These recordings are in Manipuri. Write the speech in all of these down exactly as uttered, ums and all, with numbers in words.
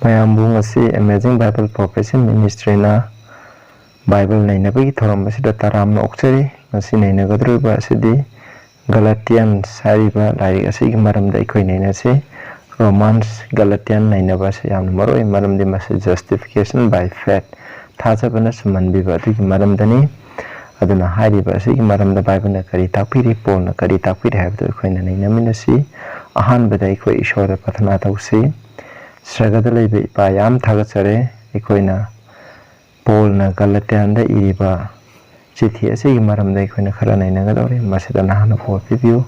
ꯃꯌꯥꯝꯕꯨ ꯉꯁꯤ Amazing Bible Prophecy Ministryꯅ ꯕꯥꯏꯕꯜ ꯅꯩꯅꯕꯒꯤ ꯊꯧꯔꯝ ꯑꯁꯤꯗ ꯇꯔꯥꯝꯅ ꯑꯣꯛꯆꯔꯤ꯫ ꯉꯁꯤ ꯅꯩꯅꯒꯗꯧꯔꯤꯕ ꯑꯁꯤꯗꯤ Galatians ꯍꯥꯏꯔꯤꯕ ꯂꯥꯏꯔꯤꯛ ꯑꯁꯤꯒꯤ ꯃꯔꯝꯗ ꯑꯩꯈꯣꯏ ꯅꯩꯅꯁꯤ꯫ Romans Galatian ꯅꯩꯅꯕ ꯑꯁꯤ ꯌꯥꯝꯅ ꯃꯔꯨ ꯑꯣꯏ, ꯃꯔꯝꯗꯤ ꯃꯁꯤ Justification by Faith, ꯊꯥꯖꯕꯅ ꯆꯨꯝꯍꯟꯕꯤꯕ ꯑꯗꯨꯒꯤ ꯃꯔꯝꯗꯅꯤ꯫ ꯑꯗꯨꯅ ꯍꯥꯏꯔꯤꯕ ꯑꯁꯤꯒꯤ ꯃꯔꯝꯗ ꯕꯥꯏꯕꯜꯅ ꯀꯔꯤ ꯇꯥꯛꯄꯤꯔꯤ, ꯄꯣꯜꯅ ꯀꯔꯤ ꯇꯥꯛꯄꯤꯔꯤ ꯍꯥꯏꯕꯗꯨ ꯑꯩꯈꯣꯏꯅ ꯅꯩꯅꯃꯤꯟꯅꯁꯤ꯫ ꯑꯍꯥꯟꯕꯗ ꯑꯩꯈꯣꯏ ꯏꯁꯣꯔꯗ ꯄ꯭ꯔꯊꯅꯥ ꯇꯧꯁꯤ꯫ ꯁ꯭ꯋꯔꯒꯗ ꯂꯩꯕ ꯏꯄꯥ, ꯌꯥꯝ ꯊꯥꯒꯠꯆꯔꯦ꯫ ꯑꯩꯈꯣꯏꯅ ꯄꯣꯜꯅ ꯒꯂꯇꯤꯌꯥꯟꯗ ꯏꯔꯤꯕ ꯆꯤꯊꯤ ꯑꯁꯤꯒꯤ ꯃꯔꯝꯗ ꯑꯩꯈꯣꯏꯅ ꯈꯔ ꯅꯩꯅꯒꯗꯧꯔꯤ꯫ ꯃꯁꯤꯗ ꯅꯍꯥꯛꯅ ꯕꯣꯔ ꯄꯤꯕꯤꯌꯨ꯫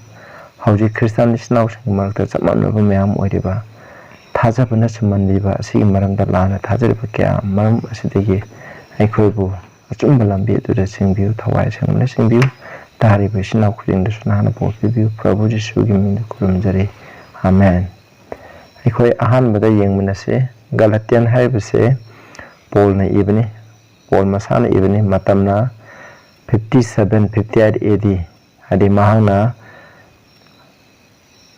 ꯍꯧꯖꯤꯛ ꯈ꯭ꯔꯤꯁꯇꯥꯟ ꯏꯆꯤꯟ ꯏꯅꯥꯎꯁꯤꯡꯒꯤ ꯃꯔꯛꯇ ꯆꯃꯝꯅꯕ ꯃꯌꯥꯝ ꯑꯣꯏꯔꯤꯕ, ꯊꯥꯖꯕꯅ ꯆꯨꯝꯍꯟꯕꯤꯕ ꯑꯁꯤꯒꯤ ꯃꯔꯝꯗ ꯂꯥꯟꯅ ꯊꯥꯖꯔꯤꯕ ꯀꯌꯥ ꯃꯔꯝ ꯑꯁꯤꯗꯒꯤ ꯑꯩꯈꯣꯏꯕꯨ ꯑꯆꯨꯝꯕ ꯂꯝꯕꯤ ꯑꯗꯨꯗ ꯆꯤꯡꯕꯤꯌꯨ, ꯊꯋꯥꯏ ꯁꯦꯡꯅ ꯆꯤꯡꯕꯤꯌꯨ꯫ ꯇꯥꯔꯤꯕ ꯏꯆꯤꯟ ꯏꯅꯥꯎ ꯈꯨꯗꯤꯡꯗꯁꯨ ꯅꯍꯥꯛꯅ ꯕꯣꯔ ꯄꯤꯕꯤꯌꯨ꯫ ꯄ꯭ꯔꯚꯨ ꯖꯤꯁꯨꯒꯤ ꯃꯤꯡꯗ ꯈꯨꯔꯨꯝꯖꯔꯤ꯫ ꯑꯃꯦꯟ꯫ ꯑꯩꯈꯣꯏ ꯑꯍꯥꯟꯕꯗ ꯌꯦꯡꯃꯤꯟꯅꯁꯤ꯫ ꯒꯂꯇꯤꯌꯟ ꯍꯥꯏꯔꯤꯕꯁꯦ ꯄꯣꯜꯅ ꯏꯕꯅꯤ, ꯄꯣꯜ ꯃꯁꯥꯅ ꯏꯕꯅꯤ꯫ ꯃꯇꯝꯅ fifty seven, fifty eight A D, ꯍꯥꯏꯗꯤ ꯃꯍꯥꯛꯅ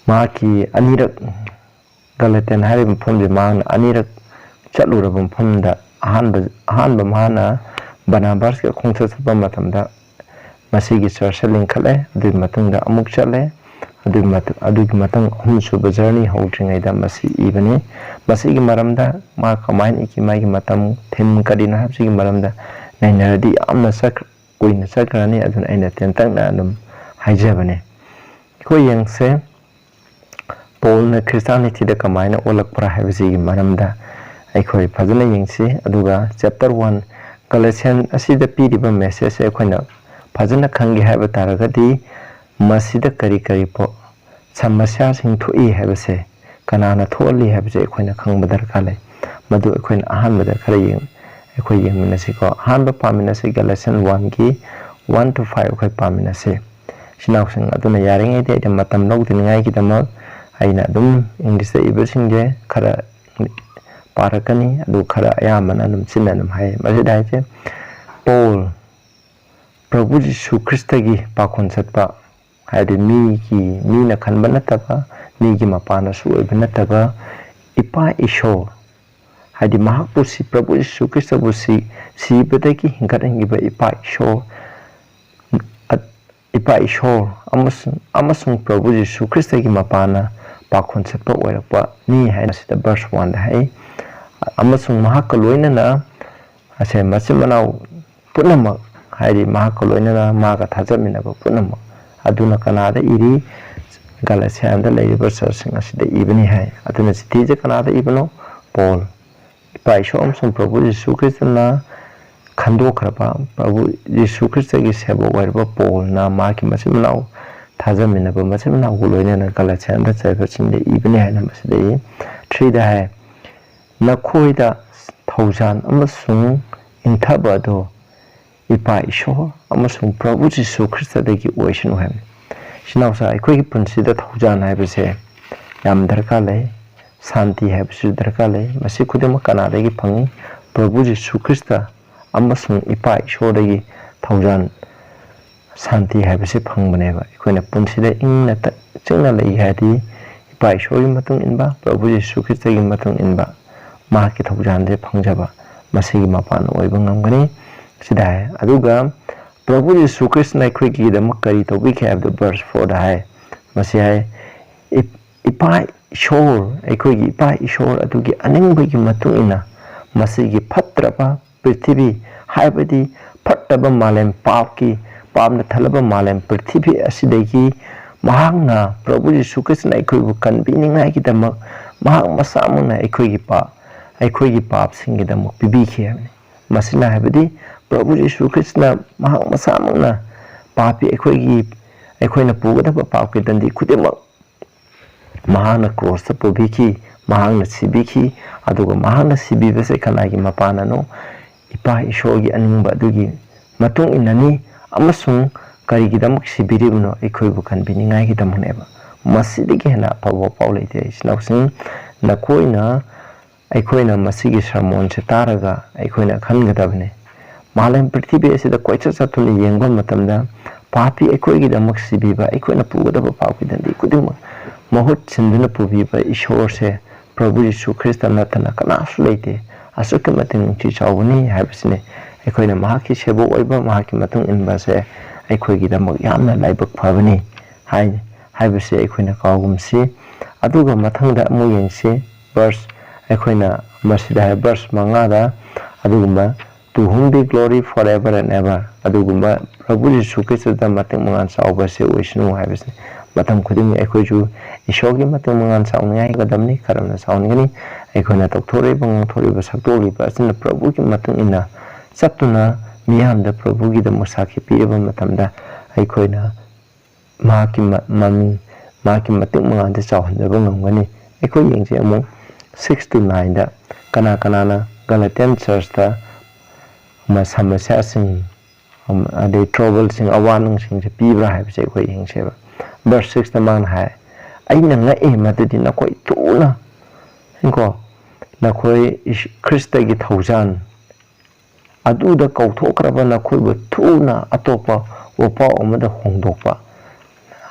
ꯃꯍꯥꯛꯀꯤ ꯑꯅꯤꯔꯛ, ꯒꯂꯇꯤꯌꯟ ꯍꯥꯏꯔꯤꯕ ꯃꯐꯝꯁꯦ ꯃꯍꯥꯛꯅ ꯑꯅꯤꯔꯛ ꯆꯠꯂꯨꯔꯕ ꯃꯐꯝꯗ, ꯑꯍꯥꯟꯕ, ꯑꯍꯥꯟꯕ ꯃꯍꯥꯛꯅ ꯕꯔꯅꯥꯕꯥꯁꯀ ꯈꯣꯡꯆꯠ ꯆꯠꯄ ꯃꯇꯝꯗ ꯃꯁꯤꯒꯤ ꯆꯔꯆꯁꯦ ꯂꯤꯡꯈꯠꯂꯦ꯫ ꯑꯗꯨꯒꯤ ꯃꯇꯨꯡꯗ ꯑꯃꯨꯛ ꯆꯠꯂꯦ꯫ ꯑꯗꯨꯒꯤ ꯃꯇꯨꯡ, ꯑꯗꯨꯒꯤ ꯃꯊꯪ ꯑꯍꯨꯝꯁꯨꯕ journey ꯍꯧꯗ꯭ꯔꯤꯉꯩꯗ ꯃꯁꯤ ꯏꯕꯅꯤ꯫ ꯃꯁꯤꯒꯤ ꯃꯔꯝꯗ ꯃꯥ ꯀꯃꯥꯏꯅ ꯏꯈꯤ, ꯃꯥꯒꯤ ꯃꯇꯝ, theme ꯀꯔꯤꯅꯣ ꯍꯥꯏꯕꯁꯤꯒꯤ ꯃꯔꯝꯗ ꯅꯩꯅꯔꯗꯤ ꯌꯥꯝꯅ ꯆꯠꯈ꯭ꯔ-, ꯀꯨꯏꯅ ꯆꯠꯈ꯭ꯔꯅꯤ꯫ ꯑꯗꯨꯅ ꯑꯩꯅ ꯇꯦꯟꯇꯛꯅ ꯑꯗꯨꯝ ꯍꯥꯏꯖꯕꯅꯤ꯫ ꯑꯩꯈꯣꯏ ꯌꯦꯡꯁꯦ, ꯄꯣꯜꯅ ꯈ꯭ꯔꯤꯁꯇꯥꯅꯤꯇꯤꯗ ꯀꯃꯥꯏꯅ ꯑꯣꯜꯂꯛꯄ꯭ꯔꯥ ꯍꯥꯏꯕꯁꯤꯒꯤ ꯃꯔꯝꯗ ꯑꯩꯈꯣꯏ ꯐꯖꯅ ꯌꯦꯡꯁꯤ꯫ ꯑꯗꯨꯒ chapter one, Galatian ꯑꯁꯤꯗ ꯄꯤꯔꯤꯕ messageꯁꯦ ꯑꯩꯈꯣꯏꯅ ꯐꯖꯅ ꯈꯪꯒꯦ ꯍꯥꯏꯕ ꯇꯥꯔꯒꯗꯤ, ꯃꯁꯤꯗ ꯀꯔꯤ ꯀꯔꯤ ꯄꯣ-, ꯁꯃꯁ꯭ꯌꯥꯁꯤꯡ ꯊꯣꯛꯏ ꯍꯥꯏꯕꯁꯦ, ꯀꯅꯥꯅ ꯊꯣꯛꯍꯜꯂꯤ ꯍꯥꯏꯕꯁꯦ ꯑꯩꯈꯣꯏꯅ ꯈꯪꯕ ꯗꯔꯀꯥꯔ ꯂꯩ꯫ ꯃꯗꯨ ꯑꯩꯈꯣꯏꯅ ꯑꯍꯥꯟꯕꯗ ꯈꯔ ꯌꯦꯡ-, ꯑꯩꯈꯣꯏ ꯌꯦꯡꯃꯤꯟꯅꯁꯤꯀꯣ꯫ ꯑꯍꯥꯟꯕ ꯄꯥꯃꯤꯟꯅꯁꯤ, Galatian one ꯒꯤ one to five ꯑꯩꯈꯣꯏ ꯄꯥꯃꯤꯟꯅꯁꯤ꯫ ꯏꯆꯤꯟ ꯏꯅꯥꯎꯁꯤꯡ ꯑꯗꯨꯅ ꯌꯥꯔꯤꯉꯩꯗꯤ ꯑꯩꯅ ꯃꯇꯝ ꯂꯧꯗꯅꯤꯡꯉꯥꯏꯒꯤꯗꯃꯛ ꯑꯩꯅ ꯑꯗꯨꯝ Englishꯇ ꯏꯕꯁꯤꯡꯁꯦ ꯈꯔ ꯄꯥꯔꯛꯀꯅꯤ, ꯑꯗꯨ ꯈꯔ ꯑꯌꯥꯝꯕꯅ ꯑꯗꯨꯝ ꯆꯤꯟꯅ ꯑꯗꯨꯝ ꯍꯥꯏ꯫ ꯃꯁꯤꯗ ꯍꯥꯏꯁꯦ, ꯄꯣꯜ, ꯄ꯭ꯔꯚꯨ ꯖꯤꯁꯨ ꯈ꯭ꯔꯤꯁꯇꯒꯤ ꯄꯥꯈꯣꯟ ꯆꯠꯄ, ꯍꯥꯏꯗꯤ ꯃꯤꯒꯤ, ꯃꯤꯅ ꯈꯟꯕ ꯅꯠꯇꯕ, ꯃꯤꯒꯤ ꯃꯄꯥꯟꯅꯁꯨ ꯑꯣꯏꯕ ꯅꯠꯇꯕ, ꯏꯄꯥ ꯏꯁꯣꯔ, ꯍꯥꯏꯗꯤ ꯃꯍꯥꯛꯄꯨ ꯁꯤ, ꯄ꯭ꯔꯚꯨ ꯖꯤꯁꯨ ꯈ꯭ꯔꯤꯁꯇꯕꯨ ꯁꯤ, ꯁꯤꯕꯗꯒꯤ ꯍꯤꯡꯒꯠꯍꯟꯈꯤꯕ ꯏꯄꯥ ꯏꯁꯣꯔ, ꯏꯄꯥ ꯏꯁꯣꯔ ꯑꯃꯁꯨꯡ, ꯑꯃꯁꯨꯡ ꯄ꯭ꯔꯚꯨ ꯖꯤꯁꯨ ꯈ꯭ꯔꯤꯁꯇꯒꯤ ꯃꯄꯥꯅ ꯄꯥꯈꯣꯟ ꯁꯠꯄ ꯑꯣꯏꯔꯛꯄꯅꯤ ꯍꯥꯏꯅ ꯁꯤꯗ verse one ꯗ ꯍꯥꯏ꯫ ꯑꯃꯁꯨꯡ ꯃꯍꯥꯛꯀ ꯂꯣꯏꯅꯅ ꯑꯁꯦ ꯃꯆꯤꯟ ꯃꯅꯥꯎ ꯄꯨꯝꯅꯃꯛ, ꯍꯥꯏꯗꯤ ꯃꯍꯥꯛꯀ ꯂꯣꯏꯅꯅ ꯃꯥꯒ ꯊꯥꯖꯃꯤꯟꯅꯕ ꯄꯨꯝꯅꯃꯛ ꯑꯗꯨꯅ ꯀꯅꯥꯗ ꯏꯔꯤ? ꯒꯥꯂꯥꯇꯤꯌꯥꯗ ꯂꯩꯔꯤꯕ ꯆꯔꯆꯁꯤꯡ ꯑꯁꯤꯗ ꯏꯕꯅꯤ ꯍꯥꯏ꯫ ꯑꯗꯨꯅ ꯆꯤꯊꯤꯁꯦ ꯀꯅꯥꯗ ꯏꯕꯅꯣ? ꯄꯣꯜ꯫ ꯏꯄꯥ ꯏꯁꯣꯔ ꯑꯃꯁꯨꯡ ꯄ꯭ꯔꯚꯨ ꯖꯤꯁꯨ ꯈ꯭ꯔꯤꯁꯇꯅ ꯈꯟꯗꯣꯛꯈ꯭ꯔꯕ, ꯄ꯭ꯔꯚꯨ ꯖꯤꯁꯨ ꯈ꯭ꯔꯤꯁꯇꯒꯤ ꯁꯦꯕꯣꯛ ꯑꯣꯏꯔꯕ ꯄꯣꯜꯅ ꯃꯍꯥꯛꯀꯤ ꯃꯆꯤꯟ ꯃꯅꯥꯎ, ꯊꯥꯖꯃꯤꯟꯅꯕ ꯃꯆꯤꯟ ꯃꯅꯥꯎꯒ ꯂꯣꯏꯅꯅ ꯒꯥꯂꯥꯇꯤꯌꯥꯗ ꯆꯠꯄꯁꯤꯡꯗ ꯏꯕꯅꯤ ꯍꯥꯏꯅ ꯃꯁꯤꯗ ꯏ꯫ Three ꯗ ꯍꯥꯏ, ꯅꯈꯣꯏꯗ ꯊꯧꯖꯥꯜ ꯑꯃꯁꯨꯡ ꯏꯪꯊꯕ ꯑꯗꯨ ꯏꯄꯥ ꯏꯁꯣꯔ ꯑꯃꯁꯨꯡ ꯄ꯭ꯔꯚꯨ ꯖꯤꯁꯨ ꯈ꯭ꯔꯤꯁꯇꯗꯒꯤ ꯑꯣꯏꯁꯅꯨ ꯍꯥꯏꯕꯅꯤ꯫ ꯏꯆꯤꯟ ꯏꯅꯥꯎꯁꯥ, ꯑꯩꯈꯣꯏꯒꯤ ꯄꯨꯟꯁꯤꯗ ꯊꯧꯖꯥꯜ ꯍꯥꯏꯕꯁꯦ ꯌꯥꯝ ꯗꯔꯀꯥꯔ ꯂꯩ, ꯁꯥꯟꯇꯤ ꯍꯥꯏꯕꯁꯤꯁꯨ ꯗꯔꯀꯥꯔ ꯂꯩ꯫ ꯃꯁꯤ ꯈꯨꯗꯤꯡꯃꯛ ꯀꯅꯥꯗꯒꯤ ꯐꯪꯏ? ꯄ꯭ꯔꯚꯨ ꯖꯤꯁꯨ ꯈ꯭ꯔꯤꯁꯇ ꯑꯃꯁꯨꯡ ꯏꯄꯥ ꯏꯁꯣꯔꯗꯒꯤ ꯊꯧꯖꯥꯜ, ꯁꯥꯟꯇꯤ ꯍꯥꯏꯕꯁꯤ ꯐꯪꯕꯅꯦꯕ꯫ ꯑꯩꯈꯣꯏꯅ ꯄꯨꯟꯁꯤꯗ ꯏꯪꯅ ꯇ-, ꯆꯤꯛꯅ ꯂꯩꯒꯦ ꯍꯥꯏꯔꯗꯤ ꯏꯄꯥ ꯏꯁꯣꯔꯒꯤ ꯃꯇꯨꯡ ꯏꯟꯕ, ꯄ꯭ꯔꯚꯨ ꯖꯤꯁꯨ ꯈ꯭ꯔꯤꯁꯇꯒꯤ ꯃꯇꯨꯡ ꯏꯟꯕ, ꯃꯍꯥꯛꯀꯤ ꯊꯧꯖꯥꯜꯁꯦ ꯐꯪꯖꯕ, ꯃꯁꯤꯒꯤ ꯃꯄꯥꯟ ꯑꯣꯏꯕ ꯉꯝꯒꯅꯤ꯫ ꯁꯤꯗ ꯍꯥꯏ꯫ ꯑꯗꯨꯒ ꯄ꯭ꯔꯚꯨ ꯖꯤꯁꯨ ꯈ꯭ꯔꯤꯁꯇꯅ ꯑꯩꯈꯣꯏꯒꯤꯗꯃꯛ ꯀꯔꯤ ꯇꯧꯕꯤꯈꯤ ꯍꯥꯏꯕꯗꯨ verse four ꯗ ꯍꯥꯏ꯫ ꯃꯁꯤ ꯍꯥꯏ, "ꯏꯞ-, ꯏꯄꯥ ꯏꯁꯣꯔ, ꯑꯩꯈꯣꯏꯒꯤ ꯏꯄꯥ ꯏꯁꯣꯔ ꯑꯗꯨꯒꯤ ꯑꯅꯤꯡꯕꯒꯤ ꯃꯇꯨꯡ ꯏꯟꯅ ꯃꯁꯤꯒꯤ ꯐꯠꯇ꯭ꯔꯕ ꯄ꯭ꯔꯤꯊꯤꯕꯤ, ꯍꯥꯏꯕꯗꯤ ꯐꯠꯇꯕ ꯃꯥꯂꯦꯝ, ꯄꯥꯞꯀꯤ, ꯄꯥꯞꯅ ꯊꯜꯂꯕ ꯃꯥꯂꯦꯝ ꯄ꯭ꯔꯤꯊꯤꯕꯤ ꯑꯁꯤꯗꯒꯤ ꯃꯍꯥꯛꯅ, ꯄ꯭ꯔꯚꯨ ꯖꯤꯁꯨ ꯈ꯭ꯔꯤꯁꯇꯅ ꯑꯩꯈꯣꯏꯕꯨ ꯀꯟꯕꯤꯅꯤꯡꯉꯥꯏꯒꯤꯗꯃꯛ ꯃꯍꯥꯛ ꯃꯁꯥꯃꯛꯅ ꯑꯩꯈꯣꯏꯒꯤ ꯄꯥ-, ꯑꯩꯈꯣꯏꯒꯤ ꯄꯥꯞꯁꯤꯡꯒꯤꯗꯃꯛ ꯄꯤꯕꯤꯈꯤ" ꯍꯥꯏꯕꯅꯤ꯫ ꯃꯁꯤꯅ ꯍꯥꯏꯕꯗꯤ ꯄ꯭ꯔꯚꯨ ꯖꯤꯁꯨ ꯈ꯭ꯔꯤꯁꯇꯅ ꯃꯍꯥꯛ ꯃꯁꯥꯃꯛꯅ ꯄꯥꯄꯤ ꯑꯩꯈꯣꯏꯒꯤ, ꯑꯩꯈꯣꯏꯅ ꯄꯨꯒꯗꯕ ꯄꯥꯞꯀꯤ ꯗꯟꯗꯤ ꯈꯨꯗꯤꯡꯃꯛ ꯃꯍꯥꯛꯅ ꯀ꯭ꯔꯣꯁꯇ ꯄꯨꯕꯤꯈꯤ, ꯃꯍꯥꯛꯅ ꯁꯤꯕꯤꯈꯤ꯫ ꯑꯗꯨꯒ ꯃꯍꯥꯛꯅ ꯁꯤꯕꯤꯕꯁꯦ ꯀꯅꯥꯒꯤ ꯃꯄꯥꯟꯅꯅꯣ? ꯏꯄꯥ ꯏꯁꯣꯔꯒꯤ ꯑꯅꯤꯡꯕ ꯑꯗꯨꯒꯤ ꯃꯇꯨꯡ ꯏꯟꯅꯅꯤ꯫ ꯑꯃꯁꯨꯡ ꯀꯔꯤꯒꯤꯗꯃꯛ ꯁꯤꯕꯤꯔꯤꯕꯅꯣ? ꯑꯩꯈꯣꯏꯕꯨ ꯀꯟꯕꯤꯅꯤꯡꯉꯥꯏꯒꯤꯗꯃꯛꯅꯦꯕ꯫ ꯃꯁꯤꯗꯒꯤ ꯍꯦꯟꯅ ꯑꯐꯕ ꯄꯥꯎ ꯂꯩꯇꯦ, ꯏꯆꯤꯟ ꯏꯅꯥꯎꯁꯤꯡ꯫ ꯅꯈꯣꯏꯅ, ꯑꯩꯈꯣꯏꯅ ꯃꯁꯤꯒꯤ ꯁꯔꯃꯣꯟꯁꯦ ꯇꯥꯔꯒ ꯑꯩꯈꯣꯏꯅ ꯈꯟꯒꯗꯕꯅꯤ, ꯃꯥꯂꯦꯝ ꯄ꯭ꯔꯤꯊꯤꯕꯤ ꯑꯁꯤꯗ ꯀꯣꯏꯆꯠ ꯆꯠꯇꯨꯅ ꯌꯦꯡꯕ ꯃꯇꯝꯗ ꯄꯥꯄꯤ ꯑꯩꯈꯣꯏꯒꯤꯗꯃꯛ ꯁꯤꯕꯤꯕ, ꯑꯩꯈꯣꯏꯅ ꯄꯨꯒꯗꯕ ꯄꯥꯞꯀꯤ ꯗꯟꯗꯤ ꯈꯨꯗꯤꯡꯃꯛ ꯃꯍꯨꯠ ꯁꯤꯟꯗꯨꯅ ꯄꯨꯕꯤꯕ ꯏꯁꯣꯔꯁꯦ ꯄ꯭ꯔꯚꯨ ꯖꯤꯁꯨ ꯈ꯭ꯔꯤꯁꯇ ꯅꯠꯇꯅ ꯀꯅꯥꯁꯨ ꯂꯩꯇꯦ꯫ ꯑꯁꯨꯛꯀꯤ ꯃꯇꯤꯛ ꯅꯨꯡꯁꯤ ꯆꯥꯎꯕꯅꯤ ꯍꯥꯏꯕꯁꯤꯅꯤ꯫ ꯑꯩꯈꯣꯏꯅ ꯃꯍꯥꯛꯀꯤ ꯁꯦꯕꯣꯛ ꯑꯣꯏꯕ, ꯃꯍꯥꯛꯀꯤ ꯃꯇꯨꯡ ꯏꯟꯕꯁꯦ ꯑꯩꯈꯣꯏꯒꯤꯗꯃꯛ ꯌꯥꯝꯅ ꯂꯥꯏꯕꯛ ꯐꯕꯅꯤ ꯍꯥꯏ ꯍꯥꯏꯕꯁꯦ ꯑꯩꯈꯣꯏꯅ ꯀꯥꯎꯒꯨꯝꯁꯤ꯫ ꯑꯗꯨꯒ ꯃꯊꯪꯗ ꯑꯃꯨꯛ ꯌꯦꯡꯁꯤ, ꯚꯔꯁ ꯑꯩꯈꯣꯏꯅ ꯃꯁꯤꯗ ꯍꯥꯏ, ꯚꯔꯁ ꯃꯉꯥꯗ, ꯑꯗꯨꯒꯨꯝꯕ "To whom be glory forever and ever", ꯑꯗꯨꯒꯨꯝꯕ ꯄ꯭ꯔꯚꯨ ꯖꯤꯁꯨ ꯈ꯭ꯔꯤꯁꯇꯗ ꯃꯇꯤꯛ ꯃꯉꯥꯜ ꯆꯥꯎꯕꯁꯦ ꯑꯣꯏꯁꯅꯨ ꯍꯥꯏꯕꯁꯦ꯫ ꯃꯇꯝ ꯈꯨꯗꯤꯡꯒꯤ ꯑꯩꯈꯣꯏꯁꯨ ꯏꯁꯣꯔꯒꯤ ꯃꯇꯤꯛ ꯃꯉꯥꯜ ꯆꯥꯎꯅꯤꯡꯉꯥꯏ ꯍꯣꯠꯅꯒꯗꯕꯅꯤ꯫ ꯀꯔꯝꯅ ꯆꯥꯎꯍꯟꯒꯅꯤ? ꯑꯩꯈꯣꯏꯅ ꯇꯧꯊꯣꯔꯛꯏꯕ, ꯉꯥꯡꯊꯣꯔꯛꯏꯕ, ꯁꯛꯇꯣꯛꯂꯤꯕ ꯑꯁꯤꯅ ꯄ꯭ꯔꯚꯨꯒꯤ ꯃꯇꯨꯡ ꯏꯟꯅ ꯆꯠꯇꯨꯅ ꯃꯤꯌꯥꯝꯗ ꯄ꯭ꯔꯚꯨꯒꯤꯗꯃꯛ ꯁꯥꯈꯤ ꯄꯤꯔꯕ ꯃꯇꯝꯗ ꯑꯩꯈꯣꯏꯅ ꯃꯍꯥꯛꯀꯤ ꯃ-, ꯃꯃꯤꯡ, ꯃꯍꯥꯛꯀꯤ ꯃꯇꯤꯛ ꯃꯉꯥꯜꯗ ꯆꯥꯎꯍꯟꯖꯕ ꯉꯝꯒꯅꯤ꯫ ꯑꯩꯈꯣꯏ ꯌꯦꯡꯁꯤ ꯑꯃꯨꯛ six to nineꯗ ꯀꯅꯥ ꯀꯅꯥꯅ ꯒꯂꯥꯇꯤꯌꯟ ꯆꯔꯆꯇ ꯃ-, ꯁꯃꯁ꯭ꯌꯥꯁꯤꯡ, ꯑꯝ, ꯑꯗꯩ ꯇ꯭ꯔꯣꯕꯜꯁꯤꯡ, ꯑꯋꯥ ꯅꯨꯡꯁꯤꯡꯁꯦ ꯄꯤꯕ꯭ꯔꯥ ꯍꯥꯏꯕꯁꯦ ꯑꯩꯈꯣꯏ ꯌꯦꯡꯁꯦꯕ꯫ ꯚꯔꯁ sixꯇ ꯃꯥꯅ ꯍꯥꯏ, "ꯑꯩꯅ ꯉꯛꯏ ꯃꯗꯨꯗꯤ ꯅꯈꯣꯏ ꯊꯨꯅ", ꯀꯣ, "ꯅꯈꯣꯏ ꯏꯁ-, ꯈ꯭ꯔꯤꯁꯇꯒꯤ ꯊꯧꯖꯥꯜ ꯑꯗꯨꯗ ꯀꯧꯊꯣꯛꯈ꯭ꯔꯕ ꯅꯈꯣꯏꯕꯨ ꯊꯨꯅ ꯑꯇꯣꯞꯄ ꯋꯥꯄꯥꯎ ꯑꯃꯗ ꯍꯣꯡꯗꯣꯛꯄ"꯫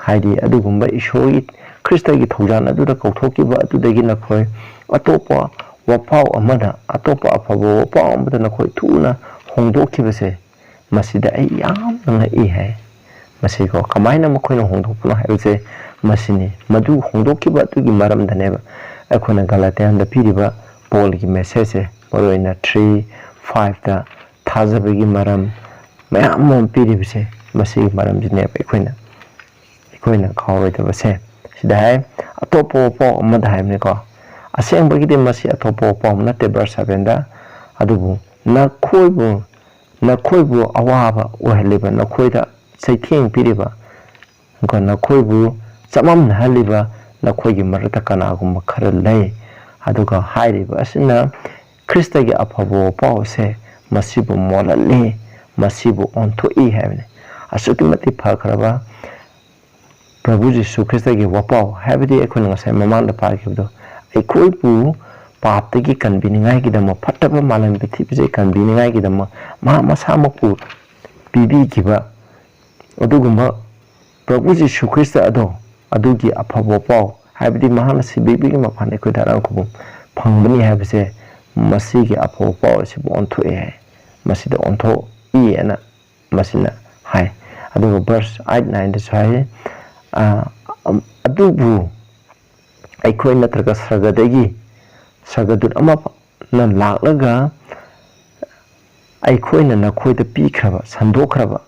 ꯍꯥꯏꯗꯤ ꯑꯗꯨꯒꯨꯝꯕ ꯏꯁꯣꯔꯒꯤ ꯈ꯭ꯔꯤꯁꯇꯒꯤ ꯊꯧꯖꯥꯜ ꯑꯗꯨꯗ ꯀꯧꯊꯣꯛꯈꯤꯕ ꯑꯗꯨꯗꯒꯤ ꯅꯈꯣꯏ ꯑꯇꯣꯞꯄ ꯋꯥꯄꯥꯎ ꯑꯃꯗ, ꯑꯇꯣꯞꯄ ꯑꯐꯕ ꯋꯥꯄꯥꯎ ꯑꯃꯗ ꯅꯈꯣꯏ ꯊꯨꯅ ꯍꯣꯡꯗꯣꯛꯈꯤꯕꯁꯦ, ꯃꯁꯤꯗ ꯑꯩ ꯌꯥꯝꯅ ꯉꯛꯏ ꯍꯥꯏ꯫ ꯃꯁꯤꯀꯣ, ꯀꯃꯥꯏꯅ ꯃꯈꯣꯏꯅ ꯍꯣꯡꯗꯣꯛꯄꯅꯣ ꯍꯥꯏꯕꯁꯦ ꯃꯁꯤꯅꯤ꯫ ꯃꯗꯨ ꯍꯣꯡꯗꯣꯛꯈꯤꯕ ꯑꯗꯨꯒꯤ ꯃꯔꯝꯗꯅꯦꯕ ꯑꯩꯈꯣꯏꯅ ꯒꯂꯥꯇꯤꯌꯥꯟꯗ ꯄꯤꯔꯤꯕ ꯄꯣꯜꯒꯤ ꯃꯦꯁꯦꯖꯁꯦ, ꯃꯔꯨꯑꯣꯏꯅ three fiveꯇ ꯊꯥꯖꯕꯒꯤ ꯃꯔꯝ ꯃꯌꯥꯝ ꯑꯃ ꯄꯤꯔꯤꯕꯁꯦ, ꯃꯁꯤꯒꯤ ꯃꯔꯝꯁꯤꯅꯦꯕ ꯑꯩꯈꯣꯏꯅ, ꯑꯩꯈꯣꯏꯅ ꯀꯥꯎꯔꯣꯏꯗꯕꯁꯦ꯫ ꯁꯤꯗ ꯍꯥꯏ, ꯑꯇꯣꯞꯄ ꯋꯥꯄꯥꯎ ꯑꯃꯗ ꯍꯥꯏꯕꯅꯤꯀꯣ꯫ ꯑꯁꯦꯡꯕꯒꯤꯗꯤ ꯃꯁꯤ ꯑꯇꯣꯞꯄ ꯋꯥꯄꯥꯎ ꯑꯃ ꯅꯠꯇꯦ, ꯚꯔꯁ sevenꯗ, "ꯑꯗꯨꯕꯨ ꯅꯈꯣꯏꯕꯨ, ꯅꯈꯣꯏꯕꯨ ꯑꯋꯥꯕ ꯑꯣꯏꯍꯜꯂꯤꯕ, ꯅꯈꯣꯏꯗ ꯆꯩꯊꯦꯡ ꯄꯤꯔꯤꯕ, ꯀꯣ, ꯅꯈꯣꯏꯕꯨ ꯆꯃꯝꯅꯍꯜꯂꯤꯕ ꯅꯈꯣꯏꯒꯤ ꯃꯔꯛꯇ ꯀꯅꯥꯒꯨꯝꯕ ꯈꯔ ꯂꯩ꯫ ꯑꯗꯨꯒ ꯍꯥꯏꯔꯤꯕ ꯑꯁꯤꯅ ꯈ꯭ꯔꯤꯁꯇꯒꯤ ꯑꯐꯕ ꯋꯥꯄꯥꯎ ꯑꯁꯦ ꯃꯁꯤꯕꯨ ꯃꯣꯜꯍꯜꯂꯤ, ꯃꯁꯤꯕꯨ ꯑꯣꯟꯊꯣꯛꯏ" ꯍꯥꯏꯕꯅꯤ꯫ ꯑꯁꯨꯛꯀꯤ ꯃꯇꯤꯛ ꯐꯈ꯭ꯔꯕ ꯄ꯭ꯔꯚꯨ ꯖꯤꯁꯨ ꯈ꯭ꯔꯤꯁꯇꯒꯤ ꯋꯥꯄꯥꯎ, ꯍꯥꯏꯕꯗꯤ ꯑꯩꯈꯣꯏꯅ ꯉꯁꯥꯏ ꯃꯃꯥꯡꯗ ꯄꯥꯈꯤꯕꯗꯣ, ꯑꯩꯈꯣꯏꯕꯨ ꯄꯥꯞꯇꯒꯤ ꯀꯟꯕꯤꯅꯤꯡꯉꯥꯏꯒꯤꯗꯃꯛ, ꯐꯠꯇꯕ ꯃꯥꯂꯦꯝ ꯄ꯭ꯔꯤꯊꯤꯕꯤꯁꯦ ꯀꯟꯕꯤꯅꯤꯡꯉꯥꯏꯒꯤꯗꯃꯛ ꯃꯍꯥꯛ ꯃꯁꯥꯃꯛꯄꯨ ꯄꯤꯕꯤꯈꯤꯕ ꯑꯗꯨꯒꯨꯝꯕ ꯄ꯭ꯔꯚꯨ ꯖꯤꯁꯨ ꯈ꯭ꯔꯤꯁꯇ ꯑꯗꯣ, ꯑꯗꯨꯒꯤ ꯑꯐꯕ ꯄꯥꯎ, ꯍꯥꯏꯕꯗꯤ ꯃꯍꯥꯛꯅ ꯁꯤꯕꯤꯕꯒꯤ ꯃꯄꯥꯟꯗ ꯑꯩꯈꯣꯏꯗ ꯑꯔꯥꯝ ꯈꯨꯕꯝ ꯐꯪꯕꯅꯤ ꯍꯥꯏꯕꯁꯦ ꯃꯁꯤꯒꯤ ꯑꯐꯕ ꯄꯥꯎ ꯑꯁꯤꯕꯨ ꯑꯣꯟꯊꯣꯛꯑꯦ ꯍꯥꯏ꯫ ꯃꯁꯤꯗ ꯑꯣꯟꯊꯣꯛꯏ ꯑꯅ ꯃꯁꯤꯅ ꯍꯥꯏ꯫ ꯑꯗꯨꯒ verse eight nineꯗꯁꯨ ꯍꯥꯏ, ꯑ, ꯑꯗꯨꯕꯨ ꯑꯩꯈꯣꯏ ꯅꯠꯇ꯭ꯔꯒ ꯁꯔꯒꯗꯒꯤ ꯁꯔꯒꯗꯨꯠ ꯑꯃꯅ ꯂꯥꯛꯂꯒ ꯑꯩꯈꯣꯏꯅ ꯅꯈꯣꯏꯗ ꯄꯤꯈ꯭ꯔꯕ, ꯁꯟꯗꯣꯛꯈ꯭ꯔꯕ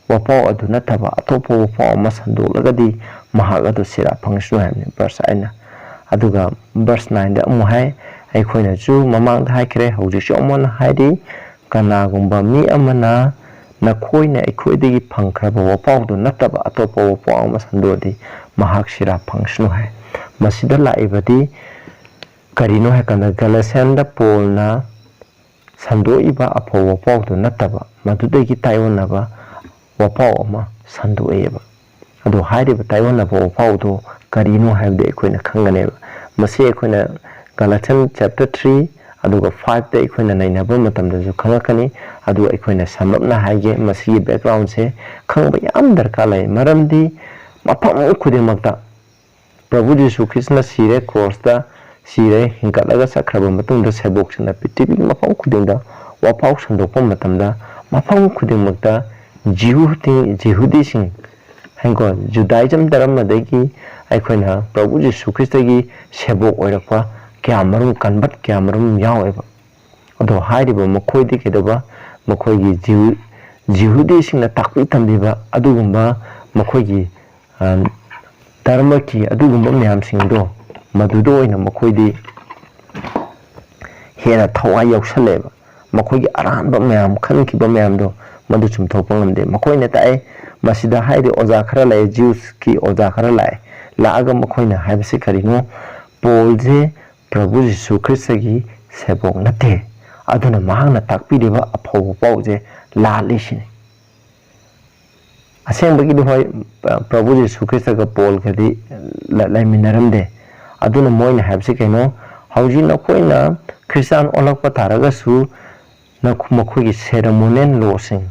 ꯋꯥꯄꯥꯎ ꯑꯗꯨ ꯅꯠꯇꯕ ꯑꯇꯣꯞꯄ ꯋꯥꯄꯥꯎ ꯑꯃ ꯁꯟꯗꯣꯛꯂꯒꯗꯤ ꯃꯍꯥꯛ ꯑꯗꯨ ꯁꯤꯔꯥ ꯐꯪꯁꯅꯨ ꯍꯥꯏꯕꯅꯤ꯫ Verse eight꯫ ꯑꯗꯨꯒ verse nineꯗ ꯑꯃꯨꯛ ꯍꯥꯏ, ꯑꯩꯈꯣꯏꯅꯁꯨ ꯃꯃꯥꯡꯗ ꯍꯥꯏꯈ꯭ꯔꯦ, ꯍꯧꯖꯤꯛꯁꯨ ꯑꯃꯨꯛ ꯍꯟꯅ ꯍꯥꯏꯔꯤ, "ꯀꯅꯥꯒꯨꯝꯕ ꯃꯤ ꯑꯃꯅ ꯅꯈꯣꯏꯅ ꯑꯩꯈꯣꯏꯗꯒꯤ ꯐꯪꯈ꯭ꯔꯕ ꯋꯥꯄꯥꯎꯗꯨ ꯅꯠꯇꯕ ꯑꯇꯣꯞꯄ ꯋꯥꯄꯥꯎ ꯑꯃ ꯁꯟꯗꯣꯛꯑꯗꯤ ꯃꯍꯥꯛ ꯁꯤꯔꯥ ꯐꯪꯁꯅꯨ" ꯍꯥꯏ꯫ ꯃꯁꯤꯗ ꯂꯥꯛꯏꯕꯗꯤ ꯀꯔꯤꯅꯣ ꯍꯥꯏꯀꯥꯟꯗ, ꯒꯂꯁꯤꯌꯥꯟꯗ ꯄꯣꯜꯅ ꯁꯟꯗꯣꯛꯏꯕ ꯑꯐꯕ ꯋꯥꯄꯥꯎꯗꯨ ꯅꯠꯇꯕ ꯃꯗꯨꯗꯒꯤ ꯇꯥꯏꯑꯣꯟꯅꯕ ꯋꯥꯄꯥꯎ ꯑꯃ ꯁꯟꯗꯣꯛꯑꯦꯕ꯫ ꯑꯗꯣ ꯍꯥꯏꯔꯤꯕ ꯇꯥꯏꯑꯣꯟꯅꯕ ꯋꯥꯄꯥꯎꯗꯣ ꯀꯔꯤꯅꯣ ꯍꯥꯏꯕꯗꯤ ꯑꯩꯈꯣꯏꯅ ꯈꯪꯒꯅꯦꯕ꯫ ꯃꯁꯤ ꯑꯩꯈꯣꯏꯅ Galatians chapter three ꯑꯗꯨꯒ fiveꯇ ꯑꯩꯈꯣꯏꯅ ꯅꯩꯅꯕ ꯃꯇꯝꯗꯁꯨ ꯈꯪꯂꯛꯀꯅꯤ꯫ ꯑꯗꯨ ꯑꯩꯈꯣꯏꯅ ꯁꯝꯂꯞꯅ ꯍꯥꯏꯒꯦ, ꯃꯁꯤꯒꯤ backgroundꯁꯦ ꯈꯪꯕ ꯌꯥꯝ ꯗꯔꯀꯥꯔ ꯂꯩ꯫ ꯃꯔꯝꯗꯤ ꯃꯐꯝ ꯈꯨꯗꯤꯡꯃꯛꯇ ꯄ꯭ꯔꯚꯨ ꯖꯤꯁꯨ ꯈ꯭ꯔꯤꯁꯅ ꯁꯤꯔꯦ, ꯀ꯭ꯔꯣꯁꯇ ꯁꯤꯔꯦ, ꯍꯤꯡꯒꯠꯂꯒ ꯆꯠꯈ꯭ꯔꯕ ꯃꯇꯨꯡꯗ ꯁꯦꯕꯣꯛꯁꯤꯡꯅ ꯄ꯭ꯔꯤꯊꯤꯕꯤꯒꯤ ꯃꯐꯝ ꯈꯨꯗꯤꯡꯗ ꯋꯥꯐꯥꯎ ꯁꯟꯗꯣꯛꯄ ꯃꯇꯝꯗ, ꯃꯐꯝ ꯈꯨꯗꯤꯡꯃꯛꯇ ꯖꯤꯍꯨꯗꯤ-, ꯖꯤꯍꯨꯗꯤꯁꯤꯡ, ꯍꯥꯏꯀꯣ, ꯖꯨꯗꯥꯏꯖꯝ ꯙꯔꯃꯗꯒꯤ ꯑꯩꯈꯣꯏꯅ ꯄ꯭ꯔꯚꯨ ꯖꯤꯁꯨ ꯈ꯭ꯔꯤꯁꯇꯒꯤ ꯁꯦꯕꯣꯛ ꯑꯣꯏꯔꯛꯄ ꯀꯌꯥ ꯃꯔꯨꯝ, convert ꯀꯌꯥ ꯃꯔꯨꯝ ꯌꯥꯎꯋꯦꯕ꯫ ꯑꯗꯣ ꯍꯥꯏꯔꯤꯕ ꯃꯈꯣꯏꯗꯤ ꯀꯩꯗꯧꯕ? ꯃꯈꯣꯏꯒꯤ ꯖꯤꯍꯨ-, ꯖꯤꯍꯨꯗꯤꯁꯤꯡꯅ ꯇꯥꯛꯄꯤ ꯇꯝꯕꯤꯕ ꯑꯗꯨꯒꯨꯝꯕ ꯃꯈꯣꯏꯒꯤ, ꯑ, ꯙꯔꯃꯒꯤ ꯑꯗꯨꯒꯨꯝꯕ ꯃꯌꯥꯝꯁꯤꯡꯗꯣ, ꯃꯗꯨꯗ ꯑꯣꯏꯅ ꯃꯈꯣꯏꯗꯤ ꯍꯦꯟꯅ ꯊꯋꯥꯏ ꯌꯥꯎꯁꯜꯂꯦꯕ꯫ ꯃꯈꯣꯏꯒꯤ ꯑꯔꯥꯟꯕ ꯃꯌꯥꯝ, ꯈꯟꯈꯤꯕ ꯃꯌꯥꯝꯗꯣ, ꯃꯗꯨ ꯆꯨꯝꯊꯣꯛꯄ ꯉꯝꯗꯦ꯫ ꯃꯈꯣꯏꯅ ꯇꯥꯛꯑꯦ, ꯃꯁꯤꯗ ꯍꯥꯏꯔꯤ ꯑꯣꯖꯥ ꯈꯔ ꯂꯥꯛꯑꯦ, ꯖ꯭ꯌꯨꯁꯀꯤ ꯑꯣꯖꯥ ꯈꯔ ꯂꯥꯛꯑꯦ꯫ ꯂꯥꯛꯑꯒ ꯃꯈꯣꯏꯅ ꯍꯥꯏꯕꯁꯤ ꯀꯔꯤꯅꯣ? ꯄꯣꯜꯁꯦ ꯄ꯭ꯔꯚꯨ ꯖꯤꯁꯨ ꯈ꯭ꯔꯤꯁꯇꯒꯤ ꯁꯦꯕꯣꯛ ꯅꯠꯇꯦ꯫ ꯑꯗꯨꯅ ꯃꯍꯥꯛꯅ ꯇꯥꯛꯄꯤꯔꯤꯕ ꯑꯐꯕ ꯄꯥꯎꯁꯦ ꯂꯥꯜꯂꯤ ꯁꯤꯅꯤ꯫ ꯑꯁꯦꯡꯕꯒꯤꯗꯤ ꯍꯣꯏ, ꯄ꯭ꯔꯚꯨ ꯖꯤꯁꯨ ꯈ꯭ꯔꯤꯁꯇꯒ ꯄꯣꯜꯒꯗꯤ ꯂ-, ꯂꯩꯃꯤꯟꯅꯔꯝꯗꯦ꯫ ꯑꯗꯨꯅ ꯃꯣꯏꯅ ꯍꯥꯏꯕꯁꯤ ꯀꯩꯅꯣ? ꯍꯧꯖꯤꯛ ꯅꯈꯣꯏꯅ ꯈ꯭ꯔꯤꯁꯇꯥꯟ ꯑꯣꯜꯂꯛꯄ ꯇꯥꯔꯒꯁꯨ ꯅꯈꯣ-, ꯃꯈꯣꯏꯒꯤ ceremonial lawꯁꯤꯡ,